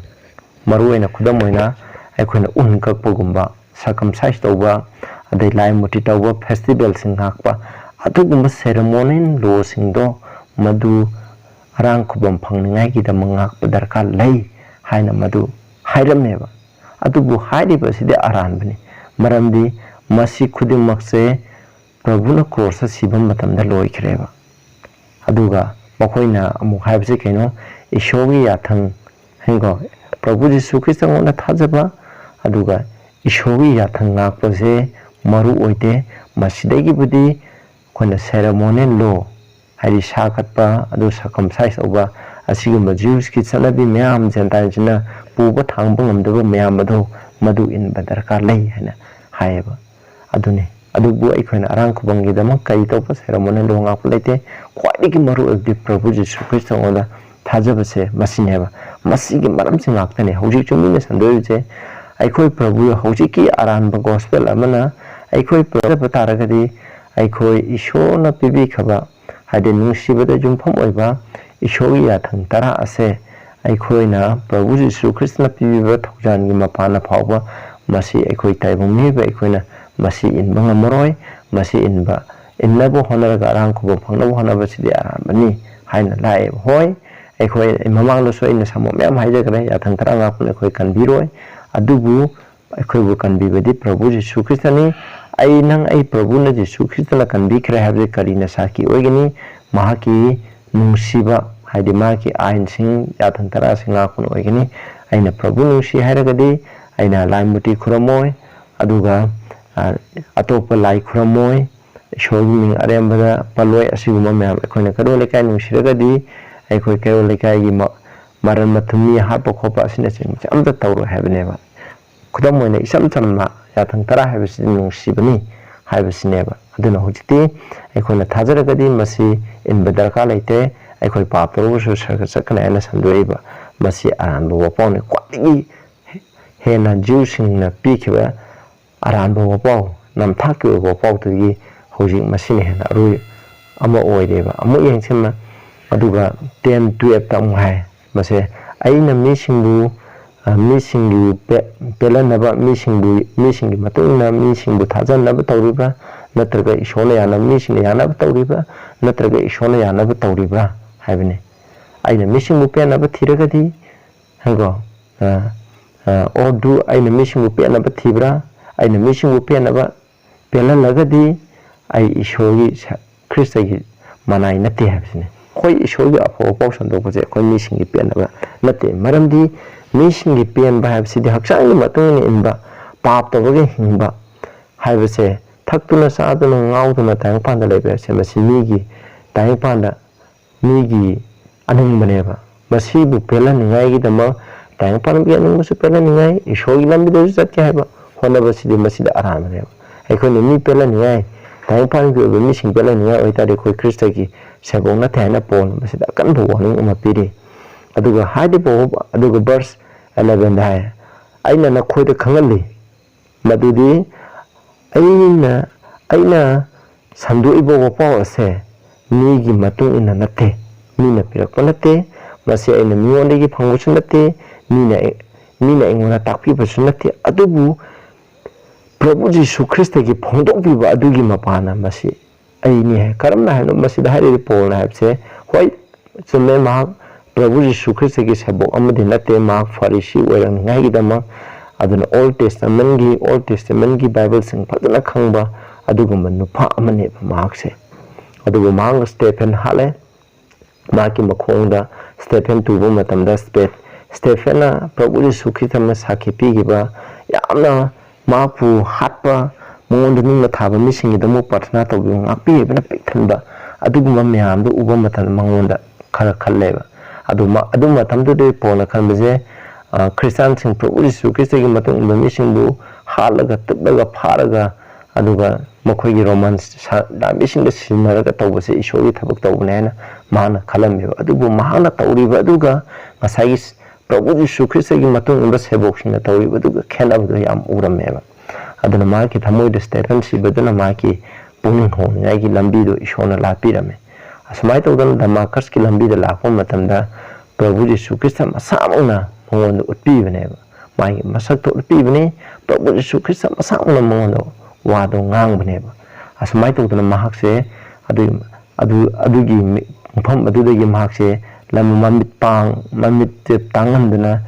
ꯃꯔꯨꯑꯣꯏꯅ, ꯈꯨꯗꯝ ꯑꯣꯏꯅ, ꯑꯩꯈꯣꯏꯅ ꯎꯟ ꯀꯛꯄꯒꯨꯝꯕ, circumcise ꯇꯧꯕ, ꯑꯗꯩ ꯂꯥꯏ ꯃꯨꯔꯇꯤ ꯇꯧꯕ, ꯐꯦꯁꯇꯤꯚꯦꯜꯁꯤꯡ ꯉꯥꯛꯄ, ꯑꯗꯨꯒꯨꯝꯕ ꯁꯦꯔꯦꯃꯣꯅꯤꯌꯦꯜ ꯂꯣꯁꯤꯡꯗꯣ ꯃꯗꯨ ꯑꯔꯥꯡ ꯈꯨꯕꯝ ꯐꯪꯅꯤꯡꯉꯥꯏꯒꯤꯗꯃꯛ ꯉꯥꯛꯄ ꯗꯔꯀꯥꯔ ꯂꯩ ꯍꯥꯏꯅ ꯃꯗꯨ ꯍꯥꯏꯔꯝꯃꯦꯕ꯫ ꯑꯗꯨꯕꯨ ꯍꯥꯏꯔꯤꯕ ꯑꯁꯤꯗꯤ ꯑꯔꯥꯟꯕꯅꯤ꯫ ꯃꯔꯝꯗꯤ ꯃꯁꯤ ꯈꯨꯗꯤꯡꯃꯛꯁꯦ ꯄ꯭ꯔꯚꯨꯅ ꯀ꯭ꯔꯣꯁꯇ ꯁꯤꯕ ꯃꯇꯝꯗ ꯂꯣꯏꯈ꯭ꯔꯦꯕ꯫ ꯑꯗꯨꯒ ꯃꯈꯣꯏꯅ ꯑꯃꯨꯛ ꯍꯥꯏꯕꯁꯤ ꯀꯩꯅꯣ? ꯏꯁꯣꯔꯒꯤ ꯌꯥꯊꯪ, ꯍꯥꯏꯀꯣ, ꯄ꯭ꯔꯚꯨ ꯖꯤꯁꯨ ꯈ꯭ꯔꯤꯁꯇꯉꯣꯟꯗ ꯊꯥꯖꯕ, ꯑꯗꯨꯒ ꯏꯁꯣꯔꯒꯤ ꯌꯥꯊꯪ ꯉꯥꯛꯄꯁꯦ ꯃꯔꯨ ꯑꯣꯏꯗꯦ꯫ ꯃꯁꯤꯗꯒꯤꯕꯨꯗꯤ ꯑꯩꯈꯣꯏꯅ ꯁꯦꯔꯦꯃꯣꯅꯤꯌꯦꯜ ꯂꯣ, ꯍꯥꯏꯗꯤ ꯁꯥ ꯀꯠꯄ, ꯑꯗꯨ ꯁꯔꯀꯝꯁꯥꯏꯁ ꯇꯧꯕ, ꯑꯁꯤꯒꯨꯝꯕ ꯖ꯭ꯌꯨꯁꯀꯤ ꯆꯠꯅꯕꯤ ꯃꯌꯥꯝ, ꯖꯦꯟꯇꯥꯏꯜꯁꯤꯅ ꯄꯨꯕ ꯊꯥꯡꯕ ꯉꯝꯗꯕ ꯃꯌꯥꯝ ꯑꯗꯨ, ꯃꯗꯨ ꯏꯟꯕ ꯗꯔꯀꯥꯔ ꯂꯩ ꯍꯥꯏꯅ ꯍꯥꯏꯌꯦꯕ꯫ ꯑꯗꯨꯅꯤ꯫ ꯑꯗꯨꯕꯨ ꯑꯩꯈꯣꯏꯅ ꯑꯔꯥꯡ ꯈꯨꯕꯝꯒꯤꯗꯃꯛ ꯀꯔꯤ ꯇꯧꯕ? ꯁꯦꯔꯦꯃꯣꯅꯤꯌꯦꯜ ꯂꯣ ꯉꯥꯛꯄ ꯂꯩꯇꯦ꯫ ꯈ꯭ꯋꯥꯏꯗꯒꯤ ꯃꯔꯨ ꯑꯣꯏꯕꯗꯤ ꯄ꯭ꯔꯚꯨ ꯖꯤꯁꯨ ꯈ꯭ꯔꯤꯁꯇꯉꯣꯟꯗ ꯊꯥꯖꯕꯁꯦ ꯃꯁꯤꯅꯦꯕ꯫ ꯃꯁꯤꯒꯤ ꯃꯔꯝꯁꯤ ꯉꯥꯛꯇꯅꯦ ꯍꯧꯖꯤꯛꯁꯨ ꯃꯤꯅ ꯁꯟꯗꯣꯛꯏꯕꯁꯦ꯫ ꯑꯩꯈꯣꯏ ꯄ꯭ꯔꯚꯨ ꯍꯧꯖꯤꯛꯀꯤ ꯑꯔꯥꯟꯕ ꯒꯣꯁꯄꯦꯜ ꯑꯃꯅ ꯑꯩꯈꯣꯏ ꯄ꯭ꯔꯚꯨ ꯇꯥꯔꯒꯗꯤ, ꯑꯩꯈꯣꯏ ꯏꯁꯣꯔꯅ ꯄꯤꯕꯤꯈ꯭ꯔꯕ, ꯍꯥꯏꯗꯤ ꯅꯨꯡꯁꯤꯕꯗ ꯌꯨꯝꯐꯝ ꯑꯣꯏꯕ ꯏꯁꯣꯔꯒꯤ ꯌꯥꯊꯪ ꯇꯔꯥ ꯑꯁꯦ ꯑꯩꯈꯣꯏꯅ ꯄ꯭ꯔꯚꯨ ꯖꯤꯁꯨ ꯈ꯭ꯔꯤꯁꯇꯅ ꯄꯤꯕꯤꯕ ꯊꯧꯖꯥꯜꯒꯤ ꯃꯄꯥꯟꯅ ꯐꯥꯎꯕ ꯃꯁꯤ ꯑꯩꯈꯣꯏ ꯇꯥꯏꯕꯪ ꯃꯤꯑꯣꯏꯕ ꯑꯩꯈꯣꯏꯅ ꯃꯁꯤ ꯏꯟꯕ ꯉꯝꯃꯔꯣꯏ꯫ ꯃꯁꯤ ꯏꯟꯕ, ꯏꯟꯅꯕ ꯍꯣꯠꯅꯔꯒ ꯑꯔꯥꯡ ꯈꯨꯕꯝ ꯐꯪꯅꯕ ꯍꯣꯠꯅꯕꯁꯤꯗꯤ ꯑꯔꯥꯟꯕꯅꯤ ꯍꯥꯏꯅ ꯂꯥꯛꯑꯦꯕ꯫ ꯍꯣꯏ, ꯑꯩꯈꯣꯏ ꯃꯃꯥꯡꯗꯁꯨ ꯑꯩꯅ ꯁꯝꯃꯞ ꯃꯌꯥꯝ ꯍꯥꯏꯖꯈ꯭ꯔꯦ, ꯌꯥꯊꯪ ꯇꯔꯥ ꯉꯥꯛꯄꯅ ꯑꯩꯈꯣꯏ ꯀꯟꯕꯤꯔꯣꯏ꯫ ꯑꯗꯨꯕꯨ ꯑꯩꯈꯣꯏꯕꯨ ꯀꯟꯕꯤꯕꯗꯤ ꯄ꯭ꯔꯚꯨ ꯖꯤꯁꯨ ꯈ꯭ꯔꯤꯁꯇꯅꯤ꯫ ꯑꯩ, ꯅꯪ, ꯑꯩ ꯄ꯭ꯔꯚꯨꯅ ꯖꯤꯁꯨ ꯈ꯭ꯔꯤꯁꯇꯅ ꯀꯟꯕꯤꯈ꯭ꯔꯦ ꯍꯥꯏꯕꯁꯦ ꯀꯔꯤꯅ ꯁꯥꯈꯤ ꯑꯣꯏꯒꯅꯤ? ꯃꯍꯥꯛꯀꯤ ꯅꯨꯡꯁꯤꯕ, ꯍꯥꯏꯗꯤ ꯃꯍꯥꯛꯀꯤ ꯑꯥꯏꯟꯁꯤꯡ, ꯌꯥꯊꯪ ꯇꯔꯥꯁꯤꯡ ꯉꯥꯛꯄꯅ ꯑꯣꯏꯒꯅꯤ꯫ ꯑꯩꯅ ꯄ꯭ꯔꯚꯨ ꯅꯨꯡꯁꯤ ꯍꯥꯏꯔꯒꯗꯤ ꯑꯩꯅ ꯂꯥꯏ ꯃꯨꯔꯇꯤ ꯈꯨꯔꯝꯃꯣꯏ, ꯑꯗꯨꯒ, ꯑ, ꯑꯇꯣꯞꯄ ꯂꯥꯏ ꯈꯨꯔꯝꯃꯣꯏ, ꯏꯁꯣꯔꯒꯤ ꯃꯤꯡ ꯑꯔꯦꯝꯕꯗ ꯄꯜꯂꯣꯏ꯫ ꯑꯁꯤꯒꯨꯝꯕ ꯃꯌꯥꯝ ꯑꯩꯈꯣꯏꯅ ꯀꯩꯔꯣꯜ ꯂꯩꯀꯥꯏ ꯅꯨꯡꯁꯤꯔꯒꯗꯤ ꯑꯩꯈꯣꯏ ꯀꯩꯔꯣꯜ ꯂꯩꯀꯥꯏꯒꯤ ꯃ-, ꯃꯔꯟ ꯃꯊꯨꯝ ꯃꯤ ꯍꯥꯠꯄ ꯈꯣꯠꯄ ꯑꯁꯤꯅꯆꯤꯡꯕꯁꯦ ꯑꯝꯇ ꯇꯧꯔꯣꯏ ꯍꯥꯏꯕꯅꯦꯕ꯫ ꯈꯨꯗꯝ ꯑꯣꯏꯅ ꯏꯆꯝ ꯆꯝꯅ ꯌꯥꯊꯪ ꯇꯔꯥ ꯍꯥꯏꯕꯁꯤꯗꯤ ꯅꯨꯡꯁꯤꯕꯅꯤ ꯍꯥꯏꯕꯁꯤꯅꯦꯕ꯫ ꯑꯗꯨꯅ ꯍꯧꯖꯤꯛꯇꯤ ꯑꯩꯈꯣꯏꯅ ꯊꯥꯖꯔꯒꯗꯤ ꯃꯁꯤ ꯏꯟꯕ ꯗꯔꯀꯥꯔ ꯂꯩꯇꯦ꯫ ꯑꯩꯈꯣꯏ ꯄꯥꯞ ꯇꯧꯔꯕꯁꯨ ꯁꯔꯒ ꯆꯠꯀꯅꯤ ꯍꯥꯏꯅ ꯁꯟꯗꯣꯛꯏꯕ ꯃꯁꯤ ꯑꯔꯥꯟꯕ ꯋꯥꯐꯝꯅꯤ꯫ ꯈ꯭ꯋꯥꯏꯗꯒꯤ ꯍꯦꯟꯅ ꯖ꯭ꯌꯨꯁꯤꯡꯅ ꯄꯤꯈꯤꯕ ꯑꯔꯥꯟꯕ ꯋꯥꯄꯥꯎ, ꯅꯝꯊꯥꯛꯀꯤ ꯑꯣꯏꯕ ꯋꯥꯄꯥꯎꯗꯨꯗꯒꯤ ꯍꯧꯖꯤꯛ ꯃꯁꯤꯅ ꯍꯦꯟꯅ ꯑꯔꯣꯏ ꯑꯃ ꯑꯣꯏꯔꯦꯕ꯫ ꯑꯃꯨꯛ ꯌꯦꯡꯁꯤꯟꯕ, ꯑꯗꯨꯒ ꯇꯦꯟ ꯇꯨꯌꯦꯜꯞꯇ ꯑꯃꯨꯛ ꯍꯥꯏ, ꯃꯁꯦ, "ꯑꯩꯅ ꯃꯤꯁꯤꯡꯕꯨ ꯃꯤꯁꯤꯡꯕꯨ ꯄꯦꯜꯍꯟꯅꯕ, ꯃꯤꯁꯤꯡꯕꯨ, ꯃꯤꯁꯤꯡꯒꯤ ꯃꯇꯨꯡ ꯏꯟꯅ ꯃꯤꯁꯤꯡꯕꯨ ꯊꯥꯖꯅꯕ ꯇꯧꯔꯤꯕ꯭ꯔꯥ? ꯅꯠꯇ꯭ꯔꯒ ꯏꯁꯣꯔꯅ ꯌꯥꯅꯕ, ꯃꯤꯁꯤꯡꯅ ꯌꯥꯅꯕ ꯇꯧꯔꯤꯕ꯭ꯔꯥ? ꯅꯠꯇ꯭ꯔꯒ ꯏꯁꯣꯔꯅ ꯌꯥꯅꯕ ꯇꯧꯔꯤꯕ꯭ꯔꯥ ꯍꯥꯏꯕꯅꯤ꯫ ꯑꯩꯅ ꯃꯤꯁꯤꯡꯕꯨ ꯄꯦꯟꯅꯕ ꯊꯤꯔꯒꯗꯤ, ꯍꯥꯏꯀꯣ, ꯑꯣꯔ ꯗꯨ ꯑꯩꯅ ꯃꯤꯁꯤꯡꯕꯨ ꯄꯦꯟꯅꯕ ꯊꯤꯕ꯭ꯔꯥ? ꯑꯩꯅ ꯃꯤꯁꯤꯡꯕꯨ ꯄꯦꯟꯅꯕ ꯄꯦꯜꯍꯜꯂꯒꯗꯤ ꯑꯩ ꯏꯁꯣꯔꯒꯤ ꯈ꯭ꯔꯤꯁꯇꯒꯤ ꯃꯅꯥꯏ ꯅꯠꯇꯦ ꯍꯥꯏꯕꯁꯤꯅꯤ꯫ ꯑꯩꯈꯣꯏ ꯏꯁꯣꯔꯒꯤ ꯑꯐꯕ ꯄꯥꯎ ꯁꯟꯗꯣꯛꯄꯁꯦ ꯑꯩꯈꯣꯏ ꯃꯤꯁꯤꯡꯒꯤ ꯄꯦꯟꯅꯕ ꯅꯠꯇꯦ꯫ ꯃꯔꯝꯗꯤ ꯃꯤꯁꯤꯡꯒꯤ ꯄꯦꯟꯕ ꯍꯥꯏꯕꯁꯤꯗꯤ ꯍꯛꯆꯥꯡꯒꯤ ꯃꯇꯨꯡ ꯏꯟꯅ ꯏꯟꯕ, ꯄꯥꯞ ꯇꯧꯔꯒ ꯍꯤꯡꯕ ꯍꯥꯏꯕꯁꯦ, ꯊꯛꯇꯨꯅ ꯆꯥꯗꯨꯅ ꯉꯥꯎꯗꯨꯅ ꯇꯥꯏꯕꯪꯄꯥꯟꯗ ꯂꯩꯕ ꯍꯥꯏꯕꯁꯦ, ꯃꯁꯤ ꯃꯤꯒꯤ ꯇꯥꯏꯕꯪꯄꯥꯟꯗ ꯃꯤꯒꯤ ꯑꯅꯤꯡꯕꯅꯦꯕ꯫ ꯃꯁꯤꯕꯨ ꯄꯦꯜꯍꯟꯅꯤꯡꯉꯥꯏꯒꯤꯗꯃꯛ ꯇꯥꯏꯕꯪꯄꯥꯟꯒꯤ ꯑꯅꯤꯡꯕꯁꯨ ꯄꯦꯜꯍꯟꯅꯤꯡꯉꯥꯏ, ꯏꯁꯣꯔꯒꯤ ꯂꯝꯕꯤꯗꯁꯨ ꯆꯠꯀꯦ ꯍꯥꯏꯕ ꯍꯣꯠꯅꯕꯁꯤꯗꯤ ꯃꯁꯤꯗ ꯑꯔꯥꯟꯕꯅꯦꯕ꯫ ꯑꯩꯈꯣꯏꯅ ꯃꯤ ꯄꯦꯜꯍꯟꯅꯤꯡꯉꯥꯏ, ꯇꯥꯏꯕꯪꯄꯥꯟꯒꯤ ꯑꯣꯏꯕ ꯃꯤꯁꯤꯡ ꯄꯦꯜꯍꯟꯅꯤꯡꯉꯥꯏ ꯑꯣꯏꯇꯥꯔꯗꯤ ꯑꯩꯈꯣꯏ ꯈ꯭ꯔꯤꯁꯇꯒꯤ ꯁꯦꯕꯣꯛ ꯅꯠꯇꯦ ꯍꯥꯏꯅ ꯄꯣꯜ ꯃꯁꯤꯗ ꯑꯀꯟꯕ ꯋꯥꯔꯅꯤꯡ ꯑꯃ ꯄꯤꯔꯤ꯫ ꯑꯗꯨꯒ ꯍꯥꯏꯔꯤꯕ, ꯑꯗꯨꯒ ꯕꯔꯁ ꯑꯦꯂꯚꯦꯟꯗ ꯍꯥꯏ, "ꯑꯩꯅ ꯅꯈꯣꯏꯗ ꯈꯪꯍꯜꯂꯤ ꯃꯗꯨꯗꯤ ꯑꯩꯅ, ꯑꯩꯅ ꯁꯟꯗꯣꯛꯏꯕ ꯋꯥꯄꯥꯎ ꯑꯁꯦ ꯃꯤꯒꯤ ꯃꯇꯨꯡ ꯏꯟꯅ ꯅꯠꯇꯦ, ꯃꯤꯅ ꯄꯤꯔꯛꯄ ꯅꯠꯇꯦ, ꯃꯁꯤ ꯑꯩꯅ ꯃꯤꯉꯣꯟꯗꯒꯤ ꯐꯪꯕꯁꯨ ꯅꯠꯇꯦ, ꯃꯤꯅ, ꯃꯤꯅ ꯑꯩꯉꯣꯟꯗ ꯇꯥꯛꯄꯤꯕꯁꯨ ꯅꯠꯇꯦ, ꯑꯗꯨꯕꯨ ꯄ꯭ꯔꯚꯨ ꯖꯤꯁꯨ ꯈ꯭ꯔꯤꯁꯇꯒꯤ ꯐꯣꯡꯗꯣꯛꯄꯤꯕ ꯑꯗꯨꯒꯤ ꯃꯄꯥꯅ ꯃꯁꯤ ꯑꯩꯅꯤ" ꯍꯥꯏ꯫ ꯀꯔꯝꯅ ꯍꯥꯏꯕꯅꯣ? ꯃꯁꯤꯗ ꯍꯥꯏꯔꯤꯕ ꯄꯣꯜꯅ ꯍꯥꯏꯕꯁꯦ, ꯍꯣꯏ, ꯆꯨꯝꯃꯦ, ꯃꯍꯥꯛ ꯄ꯭ꯔꯚꯨ ꯖꯤꯁꯨ ꯈ꯭ꯔꯤꯁꯇꯒꯤ ꯁꯦꯕꯣꯛ ꯑꯃꯗꯤ ꯅꯠꯇꯦ, ꯃꯍꯥꯛ ꯐꯔꯤꯁꯤ ꯑꯣꯏꯔꯛꯅꯤꯉꯥꯏꯒꯤꯗꯃꯛ, ꯑꯗꯨꯅ Old Testamentꯒꯤ, Old Testamentꯒꯤ Bibleꯁꯤꯡ ꯐꯖꯅ ꯈꯪꯕ ꯑꯗꯨꯒꯨꯝꯕ ꯅꯨꯄꯥ ꯑꯃꯅꯦꯕ ꯃꯍꯥꯛꯁꯦ꯫ ꯑꯗꯨꯕꯨ ꯃꯍꯥꯛꯅ ꯁ꯭ꯇꯦꯐꯦꯟ ꯍꯥꯠꯂꯦ, ꯃꯍꯥꯛꯀꯤ ꯃꯈꯣꯡꯗ ꯁ꯭ꯇꯦꯐꯦꯟ ꯇꯨꯕ ꯃꯇꯝꯗ ꯁ꯭ꯇꯦ-, ꯁ꯭ꯇꯦꯐꯦꯟꯅ ꯄ꯭ꯔꯚꯨ ꯖꯤꯁꯨ ꯈ꯭ꯔꯤꯁꯇ ꯑꯃ ꯁꯥꯈꯤ ꯄꯤꯈꯤꯕ, ꯌꯥꯝꯅ ꯃꯍꯥꯛꯄꯨ ꯍꯥꯠꯄ, ꯃꯉꯣꯟꯗ ꯅꯤꯡꯕ ꯊꯥꯕ ꯃꯤꯁꯤꯡꯒꯤꯗꯃꯛ ꯄ꯭ꯔꯥꯊꯅꯥ ꯇꯧꯕꯤꯌꯨ, ꯉꯥꯛꯄꯤꯌꯨ ꯍꯥꯏꯕꯅ ꯄꯤꯛ ꯊꯟꯕ ꯑꯗꯨꯒꯨꯝꯕ ꯃꯌꯥꯝꯗꯨ ꯎꯕ ꯃꯇꯝꯗ ꯃꯉꯣꯟꯗ ꯈꯔ ꯈꯜꯂꯦꯕ꯫ ꯑꯗꯨ ꯃ-, ꯑꯗꯨ ꯃꯇꯝꯗꯨꯗ ꯄꯣꯜꯅ ꯈꯟꯕꯁꯦ, ꯑ, ꯈ꯭ꯔꯤꯁꯇꯥꯟꯁꯤꯡ, ꯄ꯭ꯔꯚꯨ ꯖꯤꯁꯨ ꯈ꯭ꯔꯤꯁꯇꯒꯤ ꯃꯇꯨꯡ ꯏꯟꯕ ꯃꯤꯁꯤꯡꯕꯨ ꯍꯥꯠꯂꯒ, ꯇꯨꯞꯂꯒ, ꯐꯥꯔꯒ, ꯑꯗꯨꯒ ꯃꯈꯣꯏꯒꯤ ꯔꯣꯃꯥꯟ ꯁ-, ꯂꯥꯟꯃꯤꯁꯤꯡꯗ ꯁꯤꯖꯤꯟꯅꯔꯒ ꯇꯧꯕꯁꯦ ꯏꯁꯣꯔꯒꯤ ꯊꯕꯛ ꯇꯧꯕꯅꯦ ꯍꯥꯏꯅ ꯃꯍꯥꯛꯅ ꯈꯜꯂꯝꯃꯦꯕ꯫ ꯑꯗꯨꯕꯨ ꯃꯍꯥꯛꯅ ꯇꯧꯔꯤꯕ ꯑꯗꯨꯒ ꯉꯁꯥꯏꯒꯤ ꯄ꯭ꯔꯚꯨ ꯖꯤꯁꯨ ꯈ꯭ꯔꯤꯁꯇꯒꯤ ꯃꯇꯨꯡ ꯏꯟꯕ ꯁꯦꯕꯣꯛꯁꯤꯡꯅ ꯇꯧꯔꯤꯕꯗꯨꯒ ꯈꯦꯠꯅꯕꯗꯣ ꯌꯥꯝ ꯎꯔꯝꯃꯦꯕ꯫ ꯑꯗꯨꯅ ꯃꯍꯥꯛꯀꯤ ꯊꯃꯣꯏꯗ ꯁ꯭ꯇꯦꯐꯦꯟ ꯁꯤꯕꯗꯨꯅ ꯃꯍꯥꯛꯀꯤ ꯄꯨꯛꯅꯤꯡ ꯍꯣꯡꯅꯤꯡꯉꯥꯏꯒꯤ ꯂꯝꯕꯤꯗꯣ ꯏꯁꯣꯔꯅ ꯂꯥꯠꯄꯤꯔꯝꯃꯦ꯫ ꯑꯁꯨꯃꯥꯏꯅ ꯇꯧꯗꯅ ꯗꯃꯥꯀꯁꯀꯤ ꯂꯝꯕꯤꯗ ꯂꯥꯛꯄ ꯃꯇꯝꯗ ꯄ꯭ꯔꯚꯨ ꯖꯤꯁꯨ ꯈ꯭ꯔꯤꯁꯇ ꯃꯁꯥꯃꯛꯅ ꯃꯉꯣꯟꯗ ꯎꯠꯄꯤꯕꯅꯦꯕ꯫ ꯃꯥꯒꯤ ꯃꯁꯛꯇꯣ ꯎꯠꯄꯤꯕꯅꯤ꯫ ꯄ꯭ꯔꯚꯨ ꯖꯤꯁꯨ ꯈ꯭ꯔꯤꯁꯇ ꯃꯁꯥꯃꯛꯅ ꯃꯉꯣꯟꯗ ꯋꯥꯗꯣ ꯉꯥꯡꯕꯅꯦꯕ꯫ ꯑꯁꯨꯃꯥꯏꯅ ꯇꯧꯗꯅ ꯃꯍꯥꯛꯁꯦ ꯑꯗꯨ ꯑꯗꯨ ꯑꯗꯨꯒꯤ ꯃꯐꯝ ꯑꯗꯨꯗꯒꯤ ꯃꯍꯥꯛꯁꯦ ꯂꯝ ꯃꯃꯤꯠ ꯄꯥꯡ ꯃꯃꯤꯠꯁꯦ ꯇꯥꯡꯍꯟꯗꯅ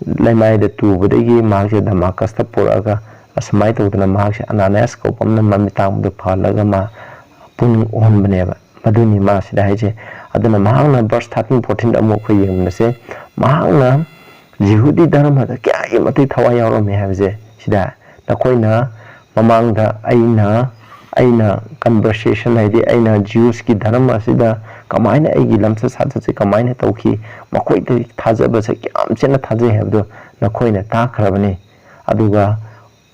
ꯂꯩꯃꯥꯏꯗ ꯇꯨꯕꯗꯒꯤ ꯃꯍꯥꯛꯁꯦ ꯗꯃꯥꯀꯁꯇ ꯄꯨꯔꯛꯑꯒ ꯑꯁꯨꯃꯥꯏꯅ ꯇꯧꯗꯅ ꯃꯍꯥꯛꯁꯦ ꯑꯅꯥꯅꯤꯌꯥꯁ ꯀꯧꯕ ꯑꯃꯅ ꯃꯃꯤꯠ ꯇꯥꯡꯕꯗꯨ ꯐꯍꯜꯂꯒ ꯃꯥ ꯄꯨꯛꯅꯤꯡ ꯑꯣꯟꯕꯅꯦꯕ꯫ ꯃꯗꯨꯅꯤ ꯃꯥ ꯁꯤꯗ ꯍꯥꯏꯁꯦ꯫ ꯑꯗꯨꯅ ꯃꯍꯥꯛꯅ verse thirteen fourteen ꯑꯃꯨꯛ ꯑꯩꯈꯣꯏ ꯌꯦꯡꯕꯁꯦ, ꯃꯍꯥꯛꯅ ꯖꯤꯍꯨꯗꯤ ꯙꯔꯃꯗ ꯀꯌꯥꯒꯤ ꯃꯇꯤꯛ ꯊꯋꯥꯏ ꯌꯥꯎꯔꯝꯃꯤ ꯍꯥꯏꯕꯁꯦ ꯁꯤꯗ ꯅꯈꯣꯏꯅ ꯃꯃꯥꯡꯗ ꯑꯩꯅ ꯑꯩꯅ conversation ꯍꯥꯏꯗꯤ ꯑꯩꯅ ꯖ꯭ꯌꯨꯁꯀꯤ ꯙꯔꯃ ꯑꯁꯤꯗ ꯀꯃꯥꯏꯅ ꯑꯩꯒꯤ ꯂꯝꯆꯠ ꯁꯥꯖꯠꯁꯦ ꯀꯃꯥꯏꯅ ꯇꯧꯈꯤ, ꯃꯈꯣꯏꯗ ꯊꯥꯖꯕꯁꯦ ꯀꯌꯥꯝ ꯆꯦꯠꯅ ꯊꯥꯖꯩ ꯍꯥꯏꯕꯗꯣ ꯅꯈꯣꯏꯅ ꯇꯥꯈ꯭ꯔꯕꯅꯤ꯫ ꯑꯗꯨꯒ